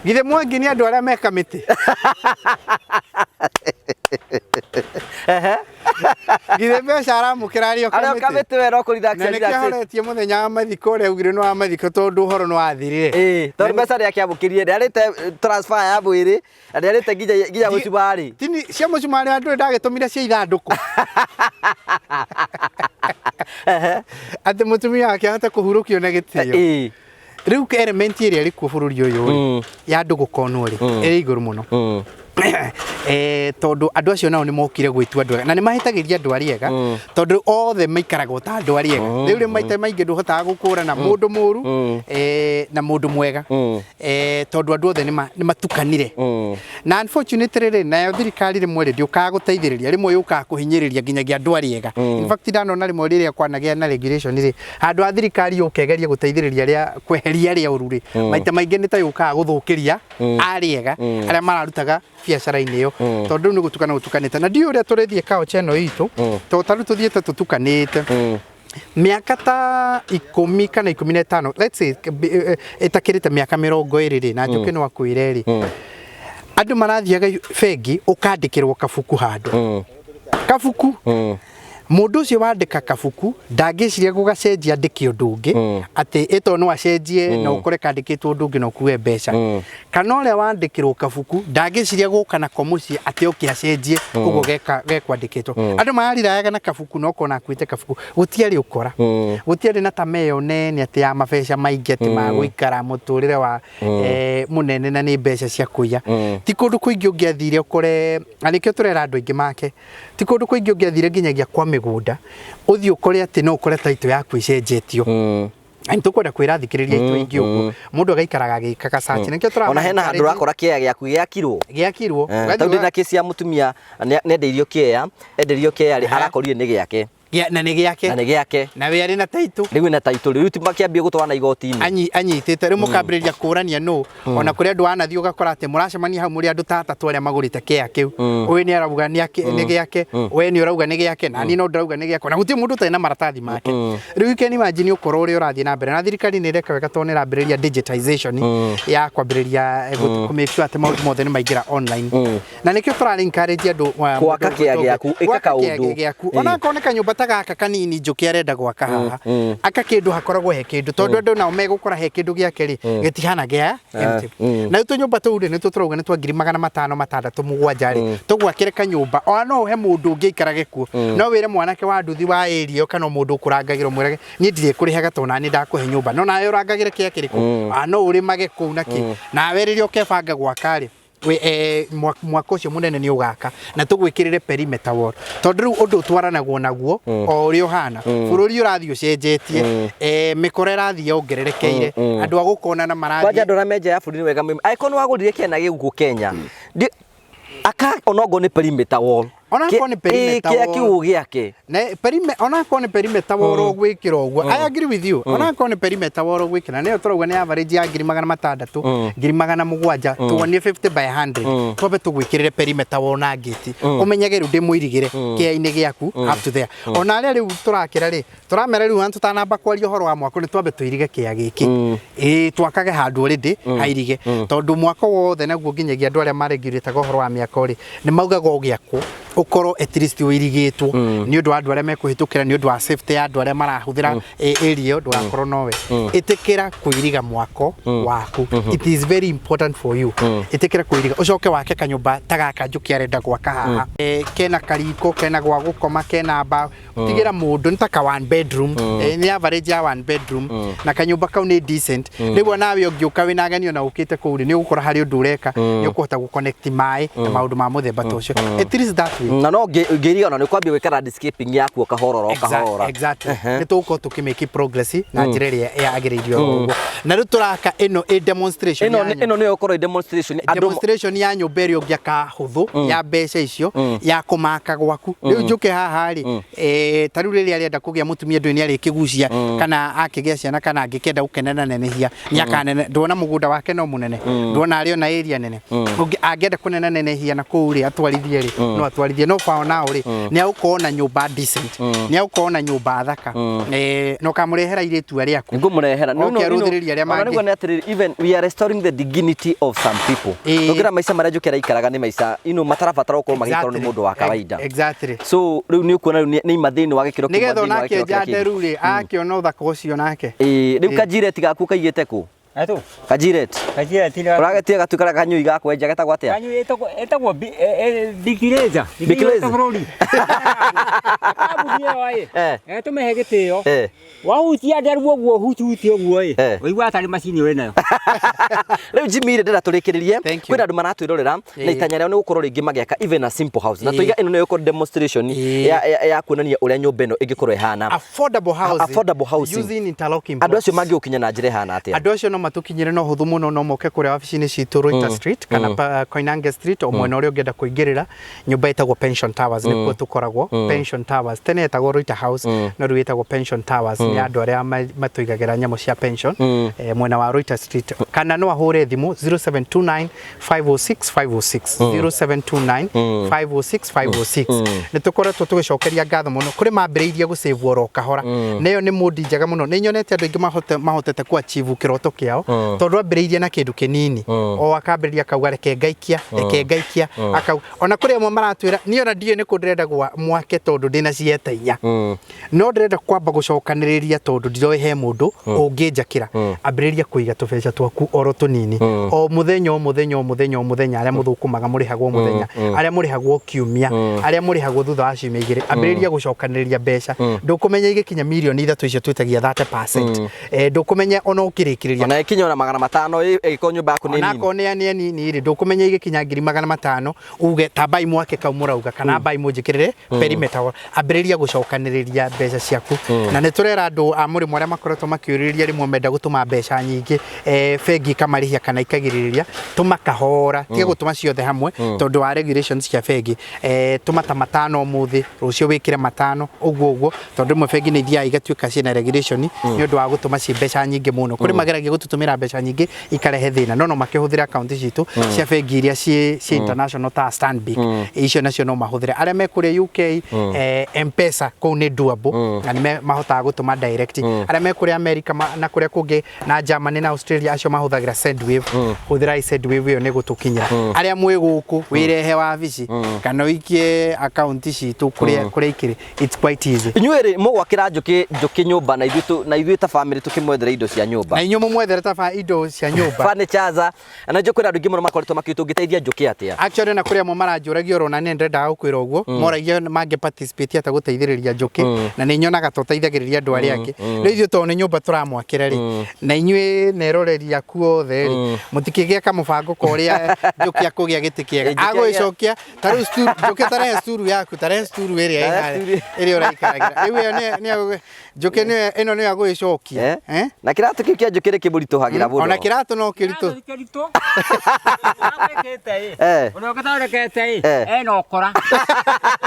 Githĩ Mwangi nĩ andũ arĩa me kamĩtĩ? Githĩ mbeca aramũkĩra arĩ o Arĩ o kamĩtĩ? kamĩtĩ we no kũ relax Na nĩkĩo relax. ahoretie mũthenya wa mathiko ũrĩa augire nĩ wa mathiko tondũ ũhoro nĩ wathirire. Ĩĩ, tondũ mbeca nĩ akĩamũkĩrire, nĩ arĩte transfer ya mwĩrĩ, na nĩ arĩte nginya mũcumarĩ. Tini cia mũcumarĩ andũ ndagĩtũmire cia ithandũkũ. Atĩ mũtumia wake ahote kũhurũkio na gĩtĩo. Rĩu element ĩrĩa ĩrĩ kuo bũrũri ũyũ rĩ, ya andũ gũkonwo rĩ, ĩrĩ igũrũ mũno. Tondũ andũ acio nao nĩ mokire gwĩtua andũ ega na nĩ mahĩtagĩria andũ arĩa ega tondũ othe maikaraga o ta andũ arĩa ega. Rĩu rĩ maita maingĩ ndũhotaga gũkũrana mũndũ mũru na mũndũ mwega tondũ andũ othe nĩ matukanire. Na unfortunately rĩ, nayo thirikari rĩmwe rĩ ndĩũkaga gũteithĩrĩria, rĩmwe yũkaga kũhinyĩrĩria nginyagia andũ arĩa ega. In fact ndanona rĩmwe rĩrĩa kwanagĩa na regulation rĩ, handũ ha thirikari yũke ĩgerie gũteithĩrĩria arĩa kweheria arĩa oru rĩ, maita maingĩ nĩ ta yũkaga gũthũkĩria arĩa ega arĩa mararutaga biacara-inĩ ĩyo tondũ rĩu nĩ gũtukana gũtukanĩte na ndiũĩ ũrĩa tũrĩthiĩ culture ĩno itũ tondũ ta rĩu tũthiĩte tũtukanĩte mĩaka ta 10 kana 15, let's say ĩtakĩrĩte mĩaka 20 rĩ, na Njũkĩ no akwĩre rĩ, andũ marathiaga bengi ũkandĩkĩrwo kabuku handũ kabuku Mũndũ ũcio wandĩka kabuku ndangĩciria gũgacenjia andĩke ũndũ ũngĩ atĩ ĩto no acenjie na ũkore kandĩkĩtwo ũndũ ũngĩ na ũkue mbeca. Kana ũrĩa wandĩkĩrwo kabuku ndangĩciria gũka nako mũciĩ atĩ oke acenjie ũguo gekwandĩkĩtwo. Andũ mararirayaga na kabuku na ũkona akuĩte kabuku. Gũtiarĩ ũkora. Gũtiarĩ na tamaa ĩyo nene atĩ ya mabeca maingĩ atĩ ma gũikara mũtũrĩre wa mũnene na nĩ mbeca cia kũiya. Ti kũndũ kũingĩ ũngĩathire ũkore, na nĩkĩo tũrera andũ aingĩ make. Ti kũndũ kũingĩ ũngĩathire nginyagia kwa mĩgũnda, ũthiĩ ũkore atĩ no ũkore title yaku ĩcenjetio. Na nĩ tũkwenda kwĩra athikĩrĩria aitũ aingĩ ũguo, mũndũ agaikaraga agĩkaga search. Nĩkĩo tũra Ona hena handũ ũrakora kĩea gĩaku gĩakirwo. Gĩakirwo. Ũgathiĩ Tondũ ndĩna kesi ya mũtumia nĩendeirio kĩea, endeirio kĩea rĩ, arakorire nĩ gĩake. Na nĩ gĩake. Na nĩ gĩake. Na we arĩ na title. Rĩu ena title, rĩu ti makĩambie gũtwarana igoti-inĩ. Anyitĩte, rĩu mũkambĩrĩria kũrania nũ. Ona kũrĩ andũ wanathiĩ ũgakora atĩ mũracemania hau mũrĩ andũ ta atatũ arĩa magũrĩte kĩea kĩu. Ũyũ nĩ arauga nĩ gĩake, we nĩ ũrauga nĩ gĩake, na niĩ no ndĩrauga nĩ gĩakwa. Na gũtirĩ mũndũ ũtarĩ na maratathi make. Rĩu you can imagine ũkora ũrĩa ũrathiĩ na mbere. Na thirikari nĩ ĩreka wega tondũ nĩ ĩrambĩrĩria digitization ya kwambĩrĩria kũ make sure atĩ maũndũ mothe nĩ maingĩra online. Na nĩkĩo tũra encourage andũ Gwaka mũndũ kĩea ũngĩ- gĩaku, ĩka gwaka kĩea kaũndũ. gĩaku. Ona akorwo nĩ kanyũmba ta ta gaka kanini Njũkĩ arenda gwaka haha, aka kĩndũ hakoragwo he kĩndũ, tondũ andũ nao megũkora he kĩndũ gĩake rĩ, gĩtihana gĩa empty. Na rĩu tũnyũmba tũu rĩ, nĩtwo tũrauga nĩ twa 600,000 6 7 rĩ, tũgwakĩre kanyũmba ona no ũhe mũndũ ũngĩ aikarage kuo. No wĩre mwanake wa nduthi wa area ĩyo kana mũndũ ũkũrangagĩra ũmwĩrage niĩ ndirĩkũrĩhaga tondũ nani ndakũhe nyũmba, no nawe ũrangagĩre kĩa kĩrĩkũ, no ũrĩmage kũu na kĩ. Nawe rĩrĩa ũkebanga gwaka rĩ, mwaka ũcio mũnene nĩ ũgaka na tũgwĩkĩrĩre perimeter wall, tondũ rĩu ũndũ ũtwaranagwo naguo o ũrĩa ũhana. Bũrũri ũrathiĩ ũcenjetie, mĩkora ĩrathiĩ yongererekeire, andũ a gũkonana Kwanja marathiĩ. Andũ arĩa menja ya bũrũri nĩ wega mũno. Angĩkorwo nĩ wagũrire kĩana gĩgũkũ Kenya, aka onokorwo nĩ perimeter wall. Onakorwo nĩ perimeter Kĩa wall. kiugũ gĩake. Ne onakorwo nĩ perimeter wall ũgwĩkĩra ũguo, I agree with you. Onakorwo nĩ perimeter wall ũgwĩkĩra, nĩyo tũrauga nĩ average ya 600,000, 700,000, tuonie 50 by 100, twambe tũgwĩkĩrĩre perimeter wall na ngĩti, ũmenyage rĩu ndĩmũirigĩre kĩea-inĩ gĩaku up to there. Ona arĩa rĩu tũrakĩra rĩ, tũramera rĩu ona tũtanamba kwaria ũhoro wa mwako, nĩ twambe tũirige kĩea gĩkĩ, ĩĩ, twakage handũ already hairige, tondũ mwako wothe naguo nginyagia andũ arĩa maregurĩtaga ũhoro wa mĩako rĩ, nĩ maugaga ũgĩakwo ũkorwo at least ũirigĩtwo nĩ ũndũ wa andũ arĩa mekũhĩtũkĩra, nĩ ũndũ wa safety ya andũ arĩa marahũthĩra area ĩyo, ndũgakorwo nowe. Ĩtĩkĩra kũiriga mwako waku, it is very important for you. Ĩtĩkĩra kũiriga, ũcoke wake kanyũmba ta gaka Njũkĩ arenda gwaka haha, kena kariko, kena gwa gũkoma, kena mbaũ, tigĩra mũndũ nĩ ta ka one bedroom, nĩ average ya one bedroom, na kanyũmba kau nĩ decent. Rĩu nawe ũngĩũka wĩna ageni ona ũkĩte kũu rĩ, nĩ ũgũkora harĩ ũndũ ũreka, nĩ ũkũhota gũ-connect maĩ na maũndũ ma mũthemba ta ũcio, at least that way. Na no ngĩiriga ona nĩ kwambia gwĩka landscaping yaku o kahora o kahora. Exactly. Nĩ tũgũkorwo tũkĩmake progress na njĩra ĩrĩa yagĩrĩire oro ũguo. Na rĩu tũraka ĩno ĩ demonstration Ĩno ya ĩno nĩyo ĩkorwo ĩ demonstration andũ demonstration ya nyũmba ĩrĩa ũngĩaka hũthũ ya mbeca icio ya kũmaka gwaku. Rĩu njũke haha rĩ, ta rĩu rĩrĩa arenda kũgĩa mũtumia, ndũĩ nĩ arĩkĩgucia kana akĩgĩa ciana kana angĩkenda gũkenena nenehia nĩ akanene. Ndwona mũgũnda wake no mũnene? Ndwona arĩ ona area nene? Angĩenda kũnena nenehia na kũu rĩ, atwarithie rĩ, no atwarithie. No for now rĩ, nĩ agũkorwo na nyũmba decent, nĩ agũkorwo na nyũmba thaka, na ũkamũrehera airĩtu arĩa aku. Ngũmũrehera. Oke arũthĩrĩrie arĩa Ona mangĩ. nĩguo nĩ atĩrĩrĩ, even we are restoring the dignity of some people. Tũngĩra maica marĩa Njũkĩ araikaraga nĩ maica matarabatara gũkorwo magĩikarwo nĩ mũndũ wa kawaida. So rĩu nĩ ũkuona rĩu nĩ ima thĩinĩ wa gĩkĩro kĩmwe Nĩgetha thĩinĩ wa onake gĩkĩro kĩrĩa enja kĩngĩ. nderu rĩ, akĩona ũthaka ũcio nake. Ĩĩ, rĩu kajireti gaku kaigĩte kũ? Atu. Kajireti. Kajireti ni Ũragetia gatuĩka kanyui ga kwenja getagwo atĩa? Kanyu ĩtagwo Big Razor. Big Razor. Bũrũri. Kambuni ĩyo ĩ. Tũmĩhe gĩtĩo. Wahutia nderu ũguo, hututie ũguo ĩ. Ũiguaga tarĩ macini wĩ nayo. Rĩu Jimmy rĩ, ndĩrenda tũrĩkĩrĩrie. Thank you. Kwĩna andũ maratwĩrorera na itanya rĩao nĩ gũkorwo rĩngĩ magĩaka even a simple house, na tũiga ĩno nĩyo ĩkorwo demonstration ya kuonania ũrĩa nyũmba ĩno ĩngĩkorwo ĩhana. Affordable housing. Affordable housing. Using interlocking Andũ acio blocks. mangĩgũkinya na njĩra ĩhana atĩa? Andũ acio no matũkinyĩre no hũthũ mũno, no moke kũrĩa wabici-inĩ citũ Reuters Street kana Koinange Street, o mwena ũrĩa ũngĩenda kũingĩrĩra nyũmba ĩtagwo Pension Towers, nĩkuo tũkoragwo. Pension Towers tene ĩtagwo Reuters House, no rĩu ĩtagwo Pension Towers, nĩ andũ arĩa matũigagĩra nyamũ cia pension, mwena wa Reuters Street. Kana no ahũre thimũ 0729 506 506, 0729 506 506. Nĩ tũkoretwo tũgĩcokeria ngatho mũno kũrĩ mambĩrĩirie gũsave oro kahora, na ĩyo nĩ mũndi njega mũno. Nĩ nyonete andũ aingĩ mahotete ku achieve kĩroto kĩao, tondũ ambĩrĩirie na kĩndũ kĩnini, o akambĩrĩria akauga reke ngaikia, reke ngaikia, akauga. Ona kũrĩ amwe maratwĩra niĩ ona ndiũĩ nĩkũ ndĩrenda gwa mwake, tondũ ndĩna cieta inya, no ndĩrenda kwamba gũcokanĩrĩria tondũ ndiroĩ he mũndũ ũngĩnjakĩra. Ambĩrĩria kũiga tũbeca twaku oro tũnini, o mũthenya, o mũthenya, o mũthenya, o mũthenya. Arĩa mũthũkũmaga mũrĩhagwo mũthenya, arĩa mũrĩhagwo kiumia, arĩa mũrĩhagwo thutha wa ciumia 2, ambĩrĩria gũcokanĩrĩria mbeca. Ndũkũmenya igĩkinya mirioni 3 icio twĩtagia 30%, ndũkũmenya ona ũkĩrĩkĩrĩria. Ona ĩkinya ona 500 ĩgĩkorwo nyũmba yaku nĩ nini. Onakorwo nĩ nini rĩ, ndũkũmenya igĩkinya 500,000 uge tambai mwake kau mũrauga kana mbai mũnjĩkĩrĩre perimeter wall. Ambĩrĩria gũcokanĩrĩria mbeca ciaku. Na nĩ tũrera andũ a mũrĩmo arĩa makoretwo makĩũrĩrĩria, rĩmwe menda gũtũma mbeca nyingĩ, bengi ikamarĩhia kana ikagirĩrĩria. Tũma kahora, tiga gũtũma ciothe hamwe tondũ wa regulations cia bengi. Tũma ta 5 ũmũthĩ, rũciũ wĩkĩre 5, ũguo ũguo, tondũ rĩmwe bengi nĩ ithiaga igatuĩka ciĩna regulation nĩ ũndũ wa gũtũma ci mbeca nyingĩ mũno. Kũrĩ mageragia gũtũtũmĩra mbeca nyingĩ ikarehe thĩna, no no makĩhũthĩre akaunti citũ cia bengi iria ciĩ international ta Stanbic, icio nacio no mahũthĩre. Arĩa me kũrĩa UK, M-Pesa kũu nĩ doable na nĩ mahotaga gũtũma direct. Arĩa me kũrĩa America na kũrĩa kũngĩ na Germany na Australia, Acio mahũthagĩra Sendwave, hũthĩrai Sendwave ĩyo nĩ gũtũkinyĩra. Arĩa mwĩ gũkũ, wĩrehe wabici kana ũikie akaunti citũ kũrĩa kũrĩa ikĩrĩ, it's quite easy. Inyuĩ rĩ, mũgwakĩra Njũkĩ nyũmba na ithuĩ na ithuĩ ta family tũkĩmwethere indo cia nyũmba. Na inyuĩ mũmwethere ta indo cia nyũmba. Furnitures, na njũĩ kwĩna andũ aingĩ mũno makoretwo makiuga tũngĩteithia Njũkĩ atĩa. Actually na kũrĩ amwe maranjũragia oro na nĩ ndĩrendaga gũkwĩra ũguo, moragia mangĩ participate atĩa gũteithĩrĩria Njũkĩ, na nĩ nyonaga ta ũteithagĩrĩria andũ arĩa angĩ. Rĩu ithuĩ tondũ nĩ nyũmba tũramwakĩra rĩ, na inyuĩ na eroreri aku othe rĩ, mũtikĩgĩa kamũbango ka ũrĩa Njũkĩ akũgĩa gĩtĩ kĩega. Ĩ, Njũkĩ agĩa- Agũgĩcokia ta rĩu stool, Njũkĩ tarehe stool yaku, tarehe stool ĩrĩa ĩ Tarehe harĩa, stool. ĩrĩa ũraikaragĩra. Rĩu ĩyo nĩ Njũkĩ nĩyo ĩno nĩyo agũgĩcokia. Eh? Eh? Na kĩratũ kĩu kĩa Njũkĩ nĩkĩmũritũhagĩra mũno. Ona kĩratũ no kĩritũ. Kĩritũ. Ũrĩa ĩ. Eh. Ũrĩa ũgĩthondekete ĩ. Eh. Ena ũkora.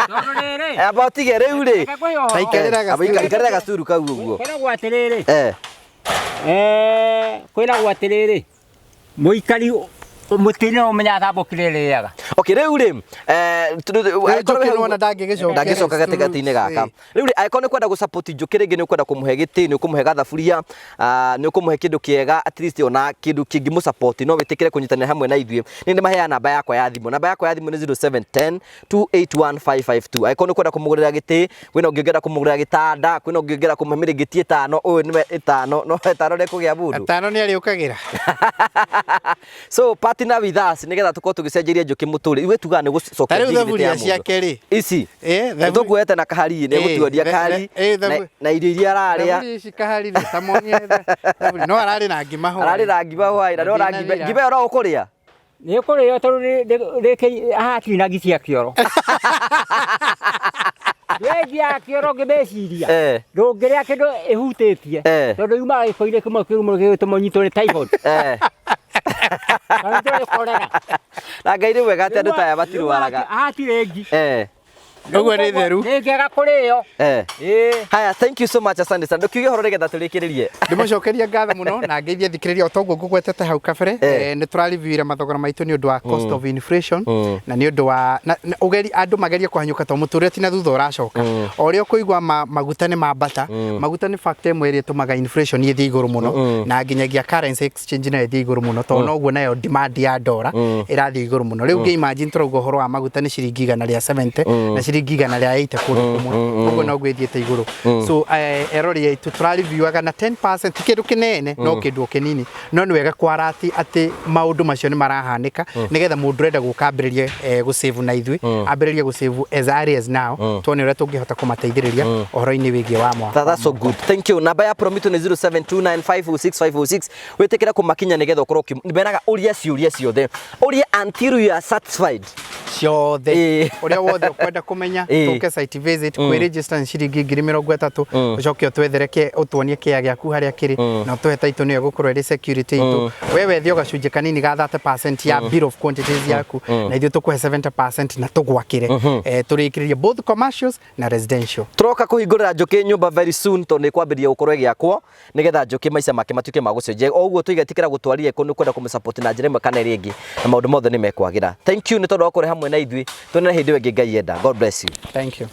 Tondũ rĩrĩ. Amba ũtige rĩu rĩ. Reke ngwĩre ũhoro. Ta ikarĩra Eh, amba gacuru. ikarĩra gacuru kau ũguo. Kwĩragwo atĩrĩrĩ. Eh. Eh, kwĩragwo atĩrĩrĩ. Mũikari mũtĩ nĩ ũmenyaga thambũki rĩrĩaga. Okay, rĩu rĩ, eh, Rĩu angĩkorwo Njũkĩ hau- nĩwona ndangĩgĩcokia ndangĩcoka gatagatĩ-inĩ gaka. Ĩ. Rĩu rĩ, angĩkorwo nĩ kwenda gũ-support Njũkĩ rĩngĩ nĩ ũkwenda kũmũhe gĩtĩ, nĩ ũkũmũhe gathaburia, ah, nĩ ũkũmũhe kĩndũ kĩega, at least ona kĩndũ kĩngĩmũ-support, no wĩtĩkĩre kũnyitanĩra hamwe na ithuĩ. Niĩ nĩmaheaga namba yakwa ya thimũ. Namba yakwa ya thimũ nĩ 0710 281552. Angĩkorwo nĩ ũkwenda kũmũgũrĩra gĩtĩ, kwĩna ũngĩ ũngĩenda kũmũgũrĩra gĩtanda, kwĩna ũngĩ ũngĩenda kũmũhe mĩrĩngĩti ĩtano, ũyũ nĩwe ĩtano, no ĩtano ndĩkũgĩa mũndũ. Atano nĩ arĩũkagĩra. So partner with us nĩgetha tũkorwo tũgĩcenjeria Njũkĩ mũtũrĩre. Ithuĩ tugaga nĩ gũcokia Ta rĩu dignity ya thaburia mũndũ. ciake rĩ. Ici. Eh, Nĩ tũkuoete na kahari nĩ Eh, gũtuonia kahari na irio iria ararĩa. Thaburi ici kahari rĩ, ta monie thaburi. No ararĩ na ngima hwaĩ. Ararĩ na ngima hwaĩ na ndĩrona ngima Ndĩnathira. ngima ĩyo no ũkũrĩa. Nĩ kũrĩo tondũ rĩkĩ hatirĩ na ngi cia kĩoro. Ngi ya kĩoro ngĩmĩciria. Eh. Ndũngĩrĩa kĩndũ ĩhutĩtie. Eh. Tondũ yumaga gĩko-inĩ kĩmwe kĩũru mũno gĩgũtũma ũnyitwo nĩ typhoid. Eh. Kana ũnyitwo nĩ cholera. Na Ngai nĩ mwega atĩ andũ ta aya matirwaraga. Hatirĩ ngi. Eh. Ũguo nĩ theru. Nĩ njega kũrĩo. Eh. Ĩĩ. Haya, thank you so much, asante sana. Ndũkiuge ũhoro nĩgetha tũrĩkĩrĩrie. Ndĩmũcokeria ngatho mũno na ngeithie thikĩrĩria o toguo ngũgwetete hau kabere. Eh. Nĩ tũrareviewire mathogora maitũ nĩ ũndũ wa cost of inflation na nĩ ũndũ wa na ũgeri andũ magerie kũhanyũka tondũ mũtũrĩre ti na thutha ũracoka. O ũrĩa ũkũigua maguta nĩ mambata, maguta nĩ factor ĩmwe ĩrĩa ĩtũmaga inflation ĩthiĩ igũrũ mũno na nginyagia currency exchange nayo ĩthiĩ igũrũ mũno tondũ noguo nayo demand ya dollar ĩrathiĩ igũrũ mũno. Rĩu ngĩ imagine tũrauga ũhoro wa maguta nĩ ciringi 170 na ciringi 180 kũndũ kũmwe, ũguo noguo ĩthiĩte igũrũ. So erori aitũ tũrareviewaga na 10%, ti kĩndũ kĩnene no kĩndũ o kĩnini, no nĩ wega kwarati atĩ maũndũ macio nĩ marahanĩka nĩgetha mũndũ ũrenda gũka ambĩrĩrie gũsave na ithuĩ, ambĩrĩrie gũsave as early as now, tuone ũrĩa tũngĩhota kũmateithĩrĩria ũhoro-inĩ wĩgiĩ wa mwaka. That's so good. Thank you. Namba ya Promito nĩ 0729506506. Wĩtĩkĩra kũmakinya nĩgetha ũkorwo meraga ũria ciũria ciothe. Ũria until you are satisfied. Ciothe. Ĩĩ. Ũrĩa wothe ũkwenda kũmenya, Ĩĩ. tũke site visit, kwĩ register nĩ ciringi 30,000, ũcoke ũtwethere ũtuonie kĩea gĩaku harĩa kĩrĩ na ũtũhe title nĩyo ĩgũkorwo ĩrĩ security itũ. We wethe o gacunjĩ kanini ga 30% ya bill of quantities yaku na ithuĩ tũkũhe 70% na tũgwakĩre. Tũrĩkĩrĩrie both commercials na residential. Tũroka kũhingũrĩra Njũkĩ nyũmba very soon tondũ nĩ kwambĩrĩria gũkorwo ĩgĩakwo nĩgetha Njũkĩ maica make matuĩke ma gũcenjia. O ũguo tuiga ĩtĩkĩra gũtwarire kũ nĩ kwenda kũmũsupport na njĩra ĩmwe kana ĩrĩa ĩngĩ na maũndũ mothe nĩ mekwagĩra. Thank you nĩ tondũ wa gũkorwo hamwe na ithuĩ. Tuonane hĩndĩ ĩyo ĩngĩ Ngai enda. God bless you. Thank you.